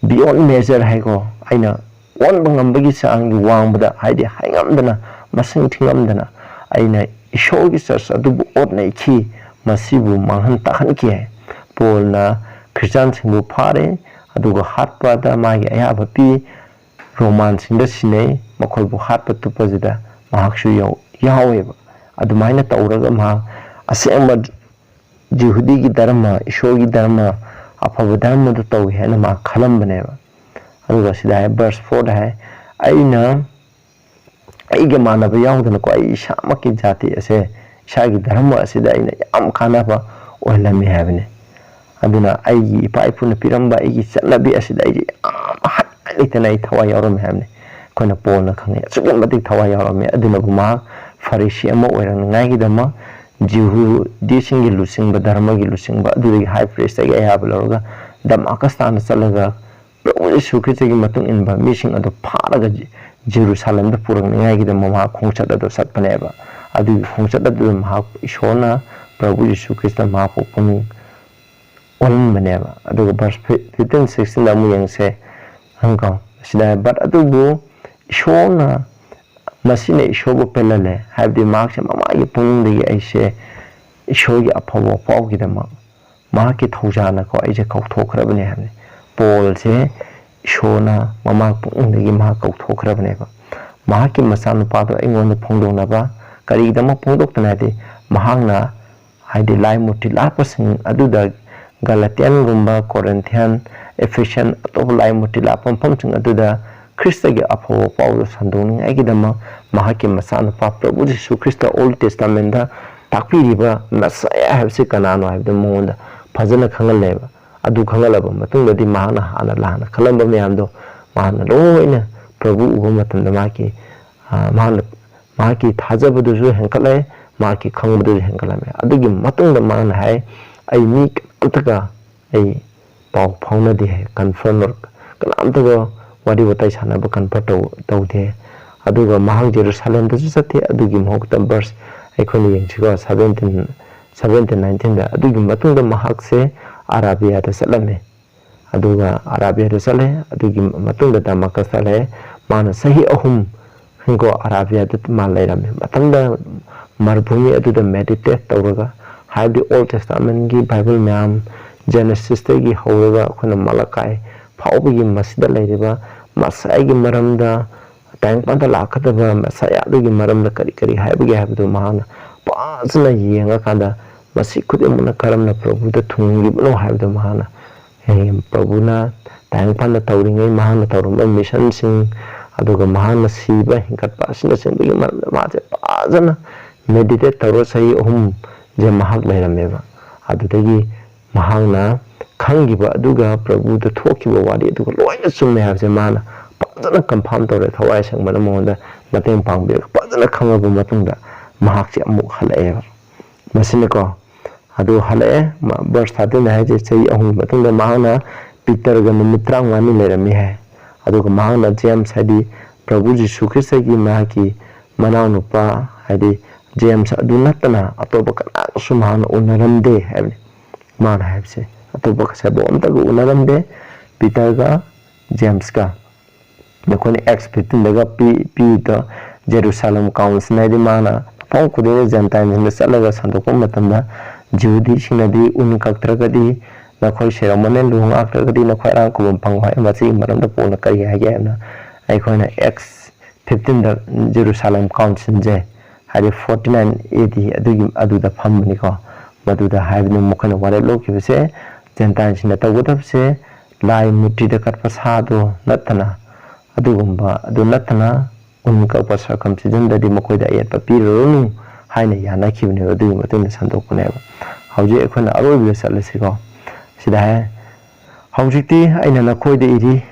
beyond measure ꯍꯥꯏꯀꯣ, ꯑꯩꯅ ꯑꯣꯟꯕ ꯉꯝꯕꯒꯤ ꯆꯥꯡꯒꯤ ꯋꯥꯡꯕꯗ, ꯍꯥꯏꯗꯤ ꯍꯥꯏꯉꯝꯗꯅ, ꯃꯁꯤꯡ ꯊꯤꯉꯝꯗꯅ ꯑꯩꯅ ꯏꯁꯣꯔꯒꯤ church ꯑꯗꯨꯕꯨ ꯑꯣꯠ ꯅꯩꯈꯤ, ꯃꯁꯤꯕꯨ ꯃꯥꯡꯍꯟ ꯇꯥꯛꯍꯟꯈꯤ꯫ ꯄꯣꯜꯅ ꯈ꯭ꯔꯤꯁꯇꯤꯌꯥꯟꯁꯤꯡꯕꯨ ꯐꯥꯔꯦ, ꯑꯗꯨꯒ ꯍꯥꯠꯄꯗ ꯃꯥꯒꯤ ꯑꯌꯥꯕ ꯄꯤ꯫ ꯔꯣꯃꯥꯟꯁꯤꯡꯗ ꯁꯤꯟꯅꯩ, ꯃꯈꯣꯏꯕꯨ ꯍꯥꯠꯄ ꯇꯨꯞꯄꯁꯤꯗ ꯃꯍꯥꯛꯁꯨ ꯌꯥꯎ- ꯌꯥꯎꯋꯦꯕ꯫ ꯑꯗꯨꯃꯥꯏꯅ ꯇꯧꯔꯒ ꯃꯍꯥꯛ ꯑꯁꯦꯡꯕ ꯖꯤꯍꯨꯗꯤꯒꯤ ꯙꯔꯃ, ꯏꯁꯣꯔꯒꯤ ꯙꯔꯃ, ꯑꯐꯕ ꯙꯔꯃꯗꯨ ꯇꯧꯏ ꯍꯥꯏꯅ ꯃꯥ ꯈꯜꯂꯝꯕꯅꯦꯕ꯫ ꯑꯗꯨꯒ ꯁꯤꯗ ꯍꯥꯏ, verse fourꯗ ꯍꯥꯏ, "ꯑꯩꯅ ꯑꯩꯒ ꯃꯥꯟꯅꯕ ꯌꯥꯎꯗꯅꯀꯣ, ꯑꯩ ꯏꯁꯥꯃꯛꯀꯤ ꯖꯥꯇꯤ ꯑꯁꯦ, ꯏꯁꯥꯒꯤ ꯙꯔꯃ ꯑꯁꯤꯗ ꯑꯩꯅ ꯌꯥꯝ ꯀꯥꯟꯅꯕ ꯑꯣꯏꯍꯜꯂꯝꯃꯤ" ꯍꯥꯏꯕꯅꯤ꯫ ꯑꯗꯨꯅ ꯑꯩꯒꯤ ꯏꯄꯥ ꯏꯄꯨꯅ ꯄꯤꯔꯝꯕ ꯑꯩꯒꯤ ꯆꯠꯅꯕꯤ ꯑꯁꯤꯗ ꯑꯩꯁꯦ ꯌꯥꯝ ꯍꯥꯏ ꯂꯩꯇꯅ ꯑꯩ ꯊꯋꯥꯏ ꯌꯥꯎꯔꯝꯃꯤ ꯍꯥꯏꯕꯅꯤ꯫ ꯑꯩꯈꯣꯏꯅ ꯄꯣꯜꯅ ꯈꯪꯉꯤ, ꯑꯁꯨꯛꯀꯤ ꯃꯇꯤꯛ ꯊꯋꯥꯏ ꯌꯥꯎꯔꯝꯃꯤ꯫ ꯑꯗꯨꯅꯕꯨ ꯃꯍꯥꯛ ꯐꯔꯤꯁꯤ ꯑꯃ ꯑꯣꯏꯔꯛꯅꯤꯉꯥꯏꯒꯤꯗꯃꯛ ꯖꯤꯍꯨꯗꯤꯁꯤꯡꯒꯤ ꯂꯨꯆꯤꯡꯕ, ꯙꯔꯃꯒꯤ ꯂꯨꯆꯤꯡꯕ ꯑꯗꯨꯗꯒꯤ ꯍꯥꯏ ꯄ꯭ꯔꯤꯁꯇꯒꯤ ꯑꯌꯥꯕ ꯂꯧꯔꯒ ꯗꯃꯥꯀꯁ ꯇꯥꯟꯅ ꯆꯠꯂꯒ ꯄ꯭ꯔꯚꯨ ꯌꯤꯁꯨ ꯈ꯭ꯔꯤꯁꯇꯒꯤ ꯃꯇꯨꯡ ꯏꯟꯕ ꯃꯤꯁꯤꯡ ꯑꯗꯨ ꯐꯥꯔꯒ ꯖꯦ-, ꯖꯦꯔꯨꯁꯥꯂꯦꯝꯗ ꯄꯨꯔꯛꯅꯤꯉꯥꯏꯒꯤꯗꯃꯛ ꯃꯍꯥꯛ ꯈꯣꯡꯆꯠ ꯑꯗꯨ ꯆꯠꯄꯅꯦꯕ꯫ ꯑꯗꯨꯒꯤ ꯈꯣꯡꯆꯠ ꯑꯗꯨꯗ ꯃꯍꯥꯛ ꯏꯁꯣꯔꯅ ꯄ꯭ꯔꯚꯨ ꯌꯤꯁꯨ ꯈ꯭ꯔꯤꯁꯇ ꯃꯍꯥꯛꯄꯨ ꯄꯨꯛꯅꯤꯡ ꯑꯣꯟꯍꯟꯕꯅꯦꯕ꯫ ꯑꯗꯨꯒ verse fifteen sixteenꯗ ꯑꯃꯨꯛ ꯌꯦꯡꯁꯦ꯫ ꯍꯪꯀꯣ, ꯁꯤꯗ ꯍꯥꯏ, "But ꯑꯗꯨꯕꯨ ꯏꯁꯣꯔꯅ, ꯃꯁꯤꯅ ꯏꯁꯣꯔꯕꯨ ꯄꯦꯜꯍꯜꯂꯦ", ꯍꯥꯏꯕꯗꯤ ꯃꯍꯥꯛꯁꯦ ꯃꯃꯥꯒꯤ ꯄꯨꯛꯅꯤꯡꯗꯒꯤ ꯑꯩꯁꯦ ꯏꯁꯣꯔꯒꯤ ꯑꯐꯕ ꯋꯥꯐꯥꯎꯒꯤꯗꯃꯛ ꯃꯍꯥꯛꯀꯤ ꯊꯧꯖꯥꯜꯅꯀꯣ ꯑꯩꯁꯦ ꯀꯧꯊꯣꯛꯈ꯭ꯔꯕꯅꯦ ꯍꯥꯏꯕꯅꯤ꯫ ꯄꯣꯜꯁꯦ ꯏꯁꯣꯔꯅ ꯃꯃꯥ ꯄꯨꯛꯅꯤꯡꯗꯒꯤ ꯃꯍꯥꯛ ꯀꯧꯊꯣꯛꯈ꯭ꯔꯕꯅꯦꯕ꯫ ꯃꯍꯥꯛꯀꯤ ꯃꯆꯥꯅꯨꯄꯥꯗꯣ ꯑꯩꯉꯣꯟꯗ ꯐꯣꯡꯗꯣꯛꯅꯕ꯫ ꯀꯔꯤꯒꯤꯗꯃꯛ ꯐꯣꯡꯗꯣꯛꯇꯅ ꯍꯥꯏꯗꯤ ꯃꯍꯥꯛꯅ ꯍꯥꯏꯗꯤ ꯂꯥꯏ ꯃꯨꯔꯇꯤ ꯂꯥꯠꯄꯁꯤꯡ ꯑꯗꯨꯗ, ꯒꯂꯥꯇꯤꯌꯥꯟꯒꯨꯝꯕ, ꯀꯣꯔꯤꯟꯊꯤꯌꯥꯟ, ꯑꯦꯐꯤꯁꯤꯌꯟ, ꯑꯇꯣꯞꯄ ꯂꯥꯏ ꯃꯨꯔꯇꯤ ꯂꯥꯠꯄ ꯃꯐꯝꯁꯤꯡ ꯑꯗꯨꯗ ꯈ꯭ꯔꯤꯁꯇꯒꯤ ꯑꯐꯕ ꯄꯥꯎꯗꯨ ꯁꯟꯗꯣꯛꯅꯤꯡꯉꯥꯏꯒꯤꯗꯃꯛ ꯃꯍꯥꯛꯀꯤ ꯃꯆꯥꯅꯨꯄꯥ ꯄ꯭ꯔꯚꯨ ꯖꯤꯁꯨ ꯈ꯭ꯔꯤꯁꯇ ꯑꯣꯜ ꯇꯦꯁꯇꯥꯃꯦꯟꯗ ꯇꯥꯛꯄꯤꯔꯤꯕ ꯃꯦꯁꯥꯌꯥ ꯍꯥꯏꯕꯁꯤ ꯀꯅꯥꯅꯣ ꯍꯥꯏꯕꯗꯨ ꯃꯉꯣꯟꯗ ꯐꯖꯅ ꯈꯪꯍꯜꯂꯦꯕ꯫ ꯑꯗꯨ ꯈꯪꯍꯜꯂꯕ ꯃꯇꯨꯡꯗꯗꯤ ꯃꯍꯥꯛꯅ ꯍꯥꯟꯅ ꯂꯥꯟꯅ ꯈꯜꯂꯝꯕ ꯃꯌꯥꯝꯗꯣ ꯃꯍꯥꯛꯅ ꯂꯣꯏꯅ ꯄ꯭ꯔꯚꯨ ꯎꯕ ꯃꯇꯝꯗ ꯃꯍꯥꯛꯀꯤ, ꯑ, ꯃꯍꯥꯛꯅ, ꯃꯍꯥꯛꯀꯤ ꯊꯥꯖꯕꯗꯨꯁꯨ ꯍꯦꯟꯒꯠꯂꯛꯑꯦ, ꯃꯍꯥꯛꯀꯤ ꯈꯪꯕꯗꯨꯁꯨ ꯍꯦꯟꯒꯠꯂꯝꯃꯦ꯫ ꯑꯗꯨꯒꯤ ꯃꯇꯨꯡꯗ ꯃꯍꯥꯛꯅ ꯍꯥꯏ, "ꯑꯩ ꯃꯤ ꯀꯅꯥꯝꯇꯒ ꯑꯩ ꯄꯥꯎ ꯐꯥꯎꯅꯗꯦ" ꯍꯥꯏ, ꯀꯟꯐꯔꯝ ꯀꯅꯥꯝꯇꯒ ꯋꯥꯔꯤ ꯋꯥꯇꯥꯏ ꯁꯥꯟꯅꯕ ꯀꯟꯐꯔꯝ ꯇꯧ-, ꯇꯧꯗꯦ꯫ ꯑꯗꯨꯒ ꯃꯍꯥꯛ ꯖꯦꯔꯨꯁꯥꯂꯦꯝꯗꯁꯨ ꯆꯠꯇꯦ꯫ ꯑꯗꯨꯒꯤ ꯃꯍꯨꯠꯇ ꯚꯔꯁ ꯑꯩꯈꯣꯏꯅ ꯌꯦꯡꯁꯤꯀꯣ, ꯁꯚꯦꯟꯇꯤꯟ, ꯁꯚꯦꯟꯇꯤꯟ, ꯅꯥꯏꯟꯇꯤꯟꯗ, ꯑꯗꯨꯒꯤ ꯃꯇꯨꯡꯗ ꯃꯍꯥꯛꯁꯦ ꯑꯔꯥꯕꯤꯌꯥꯗ ꯆꯠꯂꯝꯃꯦ꯫ ꯑꯗꯨꯒ ꯑꯔꯥꯕꯤꯌꯥꯗ ꯆꯠꯂꯦ꯫ ꯑꯗꯨꯒꯤ ꯃꯇꯨꯡꯗ ꯗꯃꯥꯀꯁ ꯆꯠꯂꯦ꯫ ꯃꯥꯅ ꯆꯍꯤ ꯑꯍꯨꯝ ꯍꯤꯡꯒꯣ ꯑꯔꯥꯕꯤꯌꯥꯗ ꯃꯥ ꯂꯩꯔꯝꯃꯦ꯫ ꯃꯇꯝꯗ ꯃꯔꯨꯚꯨꯃꯤ ꯑꯗꯨꯗ ꯃꯦꯗꯤꯇꯦꯠ ꯇꯧꯔꯒ, ꯍꯥꯏꯕꯗꯤ ꯑꯣꯜ ꯇꯦꯁꯇꯥꯃꯦꯟꯒꯤ ꯕꯥꯏꯕꯜ ꯃꯌꯥꯝ, ꯖꯦꯅꯦꯁꯤꯁꯇꯒꯤ ꯍꯧꯔꯒ ꯑꯩꯈꯣꯏꯅ ꯃꯂꯥꯀꯥꯏ ꯐꯥꯎꯕꯒꯤ ꯃꯁꯤꯗ ꯂꯩꯔꯤꯕ ꯃꯁꯥꯏꯒꯤ ꯃꯔꯝꯗ, ꯇꯥꯏꯕꯪꯄꯥꯟꯗ ꯂꯥꯛꯀꯗꯕ ꯃꯦꯁꯥꯌꯥꯗꯨꯒꯤ ꯃꯔꯝꯗ ꯀꯔꯤ ꯀꯔꯤ ꯍꯥꯏꯕꯒꯦ ꯍꯥꯏꯕꯗꯨ ꯃꯍꯥꯛꯅ ꯐꯖꯅ ꯌꯦꯡꯉꯀꯥꯟꯗ, ꯃꯁꯤ ꯈꯨꯗꯤꯡꯃꯛꯅ ꯀꯔꯝꯅ ꯄ꯭ꯔꯚꯨꯗ ꯊꯨꯡꯍꯟꯈꯤꯕꯅꯣ ꯍꯥꯏꯕꯗꯨ ꯃꯍꯥꯛꯅ, ꯑꯦ, ꯄ꯭ꯔꯚꯨꯅ ꯇꯥꯏꯕꯪꯄꯥꯟꯗ ꯇꯧꯔꯤꯉꯩ ꯃꯍꯥꯛꯅ ꯇꯧꯔꯝꯕ ꯃꯤꯁꯟꯁꯤꯡ, ꯑꯗꯨꯒ ꯃꯍꯥꯛꯅ ꯁꯤꯕ ꯍꯤꯡꯒꯠꯄ ꯑꯁꯤꯅꯆꯤꯡꯕꯒꯤ ꯃꯔꯝꯗ ꯃꯥꯁꯦ ꯐꯖꯅ ꯃꯦꯗꯤꯇꯦꯠ ꯇꯧꯔ ꯆꯍꯤ ꯑꯍꯨꯝꯁꯦ ꯃꯍꯥꯛ ꯂꯩꯔꯝꯃꯦꯕ꯫ ꯑꯗꯨꯗꯒꯤ ꯃꯍꯥꯛꯅ ꯈꯪꯈꯤꯕ ꯑꯗꯨꯒ ꯄ꯭ꯔꯚꯨꯗ ꯊꯣꯛꯈꯤꯕ ꯋꯥꯔꯤ ꯑꯗꯨꯒ ꯂꯣꯏꯅ ꯆꯨꯝꯃꯦ ꯍꯥꯏꯕꯁꯦ ꯃꯥꯅ ꯐꯖꯅ ꯀꯟꯐꯥꯔꯝ ꯇꯧꯔꯦ꯫ ꯊꯋꯥꯏ ꯑꯁꯦꯡꯕꯅ ꯃꯉꯣꯟꯗ ꯃꯇꯦꯡ ꯄꯥꯡꯕꯤꯔꯒ ꯐꯖꯅ ꯈꯪꯉꯕ ꯃꯇꯨꯡꯗ ꯃꯍꯥꯛꯁꯦ ꯑꯃꯨꯛ ꯍꯜꯂꯛꯑꯦꯕ꯫ ꯃꯁꯤꯅꯀꯣ, ꯑꯗꯨ ꯍꯜꯂꯛꯑꯦ꯫ ꯃ-, ꯚꯔꯁ ꯊꯥꯔꯇꯤꯟꯗ ꯍꯥꯏꯁꯦ, ꯆꯍꯤ ꯑꯍꯨꯝꯒꯤ ꯃꯇꯨꯡꯗ ꯃꯍꯥꯛꯅ ꯄꯤꯇꯔꯒ ꯅꯨꯃꯤꯠ ꯇꯔꯥꯃꯉꯥꯅꯤ ꯂꯩꯔꯝꯃꯤ ꯍꯥꯏ꯫ ꯑꯗꯨꯒ ꯃꯍꯥꯛꯅ ꯖꯦꯝꯁ, ꯍꯥꯏꯗꯤ ꯄ꯭ꯔꯚꯨ ꯖꯤꯁꯨ ꯈ꯭ꯔꯤꯁꯇꯒꯤ ꯃꯍꯥꯛꯀꯤ ꯃꯅꯥꯎꯅꯨꯄꯥ, ꯍꯥꯏꯗꯤ ꯖꯦꯝꯁ ꯑꯗꯨ ꯅꯠꯇꯅ ꯑꯇꯣꯞꯄ ꯀꯅꯥꯒꯁꯨ ꯃꯍꯥꯛꯅ ꯎꯅꯔꯝꯗꯦ ꯍꯥꯏꯕꯅꯤ꯫ ꯃꯥꯅ ꯍꯥꯏꯕꯁꯦ, ꯑꯇꯣꯞꯄ ꯀꯁꯥꯏꯕꯧ ꯑꯝꯇꯒ ꯎꯅꯔꯝꯗꯦ ꯄꯤꯇꯔꯒ ꯖꯦꯝꯁꯀ꯫ ꯅꯈꯣꯏꯅ ꯑꯦꯛꯁ ꯐꯤꯐꯇꯤꯟꯗꯒ ꯄꯤ-, ꯄꯤꯔꯤꯗꯣ, ꯖꯦꯔꯨꯁꯥꯂꯦꯝ ꯀꯥꯎꯟꯁꯤꯜ, ꯍꯥꯏꯗꯤ ꯃꯥꯅ ꯃꯐꯝ ꯈꯨꯗꯤꯡꯗ ꯖꯦꯟꯇꯥꯏꯜꯁꯤꯡꯗ ꯆꯠꯂꯒ ꯁꯟꯗꯣꯛꯄ ꯃꯇꯝꯗ, ꯖꯤꯍꯨꯗꯤꯁꯤꯡꯅꯗꯤ ꯎꯟ ꯀꯛꯇ꯭ꯔꯒꯗꯤ ꯅꯈꯣꯏ ꯁꯤꯔꯝꯃꯅꯤ, ꯂꯨꯍꯣꯡ ꯂꯥꯛꯇ꯭ꯔꯒꯗꯤ ꯅꯈꯣꯏ ꯑꯔꯥꯡ ꯈꯨꯕꯝ ꯐꯪꯉꯣꯏ ꯍꯥꯏ꯫ ꯃꯁꯤꯒꯤ ꯃꯔꯝꯗ ꯄꯣꯜꯅ ꯀꯔꯤ ꯍꯥꯏꯒꯦ ꯍꯥꯏꯕꯅ, ꯑꯩꯈꯣꯏꯅ ꯑꯦꯛꯁ ꯐꯤꯐꯇꯤꯟꯗ ꯖꯦꯔꯨꯁꯥꯂꯦꯝ ꯀꯥꯎꯟꯁꯤꯜꯁꯦ, ꯍꯥꯏꯗꯤ ꯐꯣꯔꯇꯤ ꯅꯥꯏꯟ ꯑꯦ ꯗꯤ ꯑꯗꯨꯒꯤ, ꯑꯗꯨꯗ ꯐꯝꯕꯅꯤꯀꯣ꯫ ꯃꯗꯨꯗ ꯍꯥꯏꯕꯅꯤ, ꯃꯈꯣꯏꯅ ꯋꯥꯔꯦꯞ ꯂꯧꯈꯤꯕꯁꯦ, ꯖꯦꯟꯇꯥꯏꯜꯁꯤꯡꯅ ꯇꯧꯒꯗꯕꯁꯦ ꯂꯥꯏ ꯃꯨꯔꯇꯤꯗ ꯀꯠꯄ ꯁꯥꯗꯣ ꯅꯠꯇꯅ, ꯑꯗꯨꯒꯨꯝꯕ ꯑꯗꯨ ꯅꯠꯇꯅ ꯎꯟ ꯀꯛꯄ circumcisionꯗꯗꯤ ꯃꯈꯣꯏꯗ ꯑꯌꯦꯠꯄ ꯄꯤꯔꯨꯔꯅꯨ ꯍꯥꯏꯅ ꯌꯥꯅꯈꯤꯕꯅꯦꯕ꯫ ꯑꯗꯨꯒꯤ ꯃꯇꯨꯡꯗ ꯁꯟꯗꯣꯛꯄꯅꯦꯕ꯫ ꯍꯧꯖꯤꯛ ꯑꯩꯈꯣꯏꯅ ꯑꯔꯣꯏꯕꯗ ꯆꯠꯂꯁꯤꯀꯣ꯫ ꯁꯤꯗ ꯍꯥꯏ, "ꯍꯧꯖꯤꯛꯇꯤ ꯑꯩꯅ ꯅꯈꯣꯏꯗ ꯏꯔꯤ",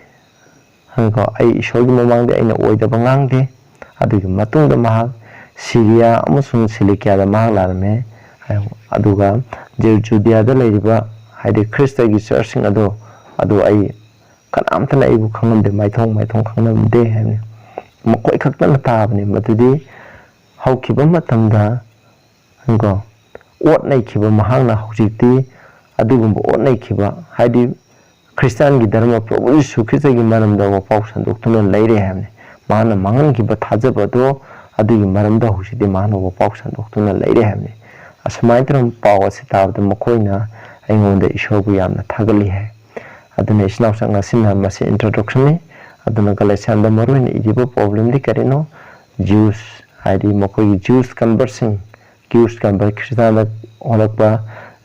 ꯍꯥꯏꯀꯣ, "ꯑꯩ ꯏꯁꯣꯔꯒꯤ ꯃꯃꯥꯡꯗ ꯑꯩꯅ ꯑꯣꯏꯗꯕ ꯉꯥꯡꯗꯦ"꯫ ꯑꯗꯨꯒꯤ ꯃꯇꯨꯡꯗ ꯃꯍꯥꯛ ꯁꯤꯔꯤꯌꯥ ꯑꯃꯁꯨꯡ ꯁꯤꯂꯤꯀꯤꯌꯥꯗ ꯃꯍꯥꯛ ꯂꯥꯛꯂꯝꯃꯦ꯫ ꯑꯗꯨꯒ ꯖꯨ-, ꯖꯨꯗꯤꯌꯥꯗ ꯂꯩꯔꯤꯕ, ꯍꯥꯏꯗꯤ ꯈ꯭ꯔꯤꯁꯇꯒꯤ churchꯁꯤꯡ ꯑꯗꯣ, ꯑꯗꯨ ꯑꯩ ꯀꯅꯥꯝꯇꯅ ꯑꯩꯕꯨ ꯈꯪꯂꯝꯗꯦ, ꯃꯥꯏꯊꯣꯡ ꯃꯥꯏꯊꯣꯡ ꯈꯪꯂꯝꯗꯦ ꯍꯥꯏꯕꯅꯤ꯫ ꯃꯈꯣꯏ ꯈꯛꯇꯅ ꯇꯥꯕꯅꯤ꯫ ꯃꯗꯨꯗꯤ ꯍꯧꯈꯤꯕ ꯃꯇꯝꯗ, ꯀꯣ, ꯑꯣꯠ ꯅꯩꯈꯤꯕ ꯃꯍꯥꯛꯅ ꯍꯧꯖꯤꯛꯇꯤ ꯑꯗꯨꯒꯨꯝꯕ ꯑꯣꯠ ꯅꯩꯈꯤꯕ, ꯍꯥꯏꯗꯤ ꯈ꯭ꯔꯤꯁꯇꯥꯟꯒꯤ ꯙꯔꯃ ꯄ꯭ꯔꯚꯨ ꯌꯤꯁꯨ ꯈ꯭ꯔꯤꯁꯇꯒꯤ ꯃꯔꯝꯗ ꯋꯥꯄꯥꯎ ꯁꯟꯗꯣꯛꯇꯨꯅ ꯂꯩꯔꯦ ꯍꯥꯏꯕꯅꯤ꯫ ꯃꯍꯥꯛꯅ ꯃꯥꯡꯍꯟꯈꯤꯕ ꯊꯥꯖꯕ ꯑꯗꯣ, ꯑꯗꯨꯒꯤ ꯃꯔꯝꯗ ꯍꯧꯖꯤꯛꯇꯤ ꯃꯍꯥꯛꯅ ꯋꯥꯄꯥꯎ ꯁꯟꯗꯣꯛꯇꯨꯅ ꯂꯩꯔꯦ ꯍꯥꯏꯕꯅꯤ꯫ ꯑꯁꯨꯃꯥꯏꯅ ꯇꯧꯔꯕ ꯄꯥꯎ ꯑꯁꯤ ꯇꯥꯕꯗ ꯃꯈꯣꯏꯅ ꯑꯩꯉꯣꯟꯗ ꯏꯁꯣꯔꯕꯨ ꯌꯥꯝꯅ ꯊꯥꯒꯠꯂꯤ ꯍꯥꯏ꯫ ꯑꯗꯨꯅ ꯏꯆꯤꯟ ꯏꯅꯥꯎꯁꯤꯡ, ꯉꯁꯤꯅ ꯃꯁꯤ introductionꯅꯤ꯫ ꯑꯗꯨꯅ ꯒꯂꯦꯁꯤꯌꯥꯟꯗ ꯃꯔꯨꯑꯣꯏꯅ ꯏꯔꯤꯕ problemꯗꯤ ꯀꯔꯤꯅꯣ? Jews, ꯍꯥꯏꯗꯤ ꯃꯈꯣꯏꯒꯤ Jews convertꯁꯤꯡ, Jews convert, ꯈ꯭ꯔꯤꯁꯇꯥꯟꯗ ꯑꯣꯜꯂꯛꯄ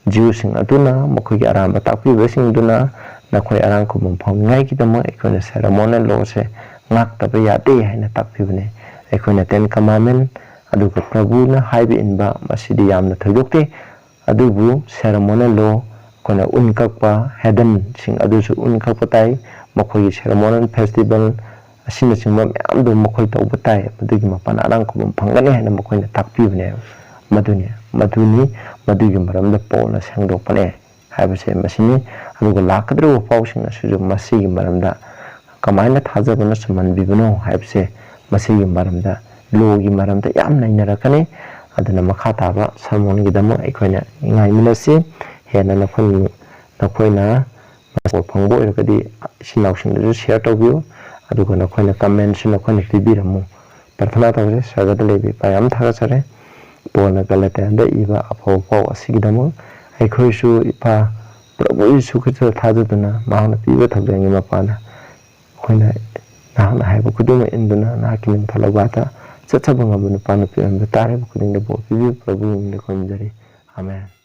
Jewꯁꯤꯡ ꯑꯗꯨꯅ ꯃꯈꯣꯏꯒꯤ ꯑꯔꯥꯟꯕ ꯇꯥꯛꯄꯤꯕꯁꯤꯡꯗꯨꯅ ꯅꯈꯣꯏ ꯑꯔꯥꯟ ꯈꯨꯕꯝ ꯐꯪꯅꯤꯡꯉꯥꯏꯒꯤꯗꯃꯛ ꯑꯩꯈꯣꯏꯅ ceremonial lawꯁꯦ ꯉꯥꯛꯇꯕ ꯌꯥꯗꯦ ꯍꯥꯏꯅ ꯇꯥꯛꯄꯤꯕꯅꯤ꯫ ꯑꯩꯈꯣꯏꯅ Ten Commandment, ꯑꯗꯨꯒ ꯄ꯭ꯔꯚꯨꯅ ꯍꯥꯏꯕ ꯏꯟꯕ, ꯃꯁꯤꯗꯤ ꯌꯥꯝꯅ ꯊꯣꯏꯗꯣꯛꯇꯦ꯫ ꯑꯗꯨꯕꯨ ceremonial law, ꯑꯩꯈꯣꯏꯅ ꯎꯟ ꯀꯛꯄ, heathenꯁꯤꯡ ꯑꯗꯨꯁꯨ ꯎꯟ ꯀꯛꯄ ꯇꯥꯏ, ꯃꯈꯣꯏꯒꯤ ceremonial festival ꯑꯁꯤꯅꯆꯤꯡꯕ ꯃꯌꯥꯝꯗꯨ ꯃꯈꯣꯏ ꯇꯧꯕ ꯇꯥꯏ꯫ ꯃꯗꯨꯒꯤ ꯃꯄꯥꯟ ꯑꯔꯥꯡ ꯈꯨꯕꯝ ꯐꯪꯒꯅꯤ ꯍꯥꯏꯅ ꯃꯈꯣꯏꯅ ꯇꯥꯛꯄꯤꯕꯅꯦꯕ꯫ ꯃꯗꯨꯅꯤ, ꯃꯗꯨꯅꯤ, ꯃꯗꯨꯒꯤ ꯃꯔꯝꯗ ꯄꯥꯎꯜꯅ ꯁꯦꯡꯗꯣꯛꯄꯅꯦ ꯍꯥꯏꯕꯁꯦ ꯃꯁꯤꯅꯤ꯫ ꯑꯗꯨꯒ ꯂꯥꯛꯀꯗꯧꯔꯤꯕ ꯄꯥꯎꯁꯤꯡ ꯑꯁꯤꯁꯨ ꯃꯁꯤꯒꯤ ꯃꯔꯝꯗ ꯀꯃꯥꯏꯅ ꯊꯥꯖꯕꯅ ꯆꯨꯝꯍꯟꯕꯤꯕꯅꯣ ꯍꯥꯏꯕꯁꯦ, ꯃꯁꯤꯒꯤ ꯃꯔꯝꯗ, lawꯒꯤ ꯃꯔꯝꯗ ꯌꯥꯝ ꯅꯩꯅꯔꯛꯀꯅꯤ꯫ ꯑꯗꯨꯅ ꯃꯈꯥ ꯇꯥꯕ sermonꯒꯤꯗꯃꯛ ꯑꯩꯈꯣꯏꯅ ꯉꯥꯏꯃꯤꯟꯅꯁꯤ꯫ ꯍꯦꯟꯅ ꯅꯈꯣꯏ, ꯅꯈꯣꯏꯅ ꯃꯁꯤ ꯐꯪꯕ ꯑꯣꯏꯔꯒꯗꯤ ꯏꯆꯤꯟ ꯏꯅꯥꯎꯁꯤꯡꯗꯁꯨ share ꯇꯧꯕꯤꯌꯨ, ꯑꯗꯨꯒ ꯅꯈꯣꯏꯅ commentꯁꯨ ꯅꯈꯣꯏꯅ ꯄꯤꯕꯤꯔꯝꯃꯨ꯫ ꯄ꯭ꯔꯊꯅꯥ ꯇꯧꯖꯩ꯫ ꯁ꯭ꯋꯔꯒꯗ ꯂꯩꯕ ꯏꯄꯥ, ꯌꯥꯝ ꯊꯥꯒꯠꯆꯔꯤ꯫ ꯄꯣꯜꯅ ꯒꯂꯥꯇꯤꯌꯥꯗ ꯏꯕ ꯑꯐꯕ ꯄꯥꯎ ꯑꯁꯤꯒꯤꯗꯃꯛ꯫ ꯑꯩꯈꯣꯏꯁꯨ ꯏꯄꯥ, ꯄ꯭ꯔꯚꯨ ꯌꯤꯁꯨ ꯈ꯭ꯔꯤꯁꯇꯗ ꯊꯥꯖꯗꯨꯅ ꯃꯍꯥꯛꯅ ꯄꯤꯕ ꯊꯧꯖꯥꯜꯒꯤ ꯃꯄꯥꯟꯅ ꯑꯩꯈꯣꯏꯅ ꯅꯍꯥꯛꯅ ꯍꯥꯏꯕ ꯈꯨꯗꯤꯡꯃꯛ ꯏꯟꯗꯨꯅ ꯅꯍꯥꯛꯀꯤ ꯃꯤꯡ ꯐꯠꯂꯕꯥꯗ ꯆꯠꯆꯕ ꯉꯝꯕ ꯅꯨꯄꯥ ꯅꯨꯄꯤ ꯑꯣꯏꯍꯟꯕ ꯇꯥꯔꯦ ꯍꯥꯏꯕ ꯈꯨꯗꯤꯡꯗ ꯕꯣꯔ ꯄꯤꯕꯤꯌꯨ꯫ ꯄ꯭ꯔꯚꯨꯒꯤ ꯃꯤꯡꯗ ꯈꯨꯔꯨꯝꯖꯔꯤ꯫ ꯑꯃꯦꯟ꯫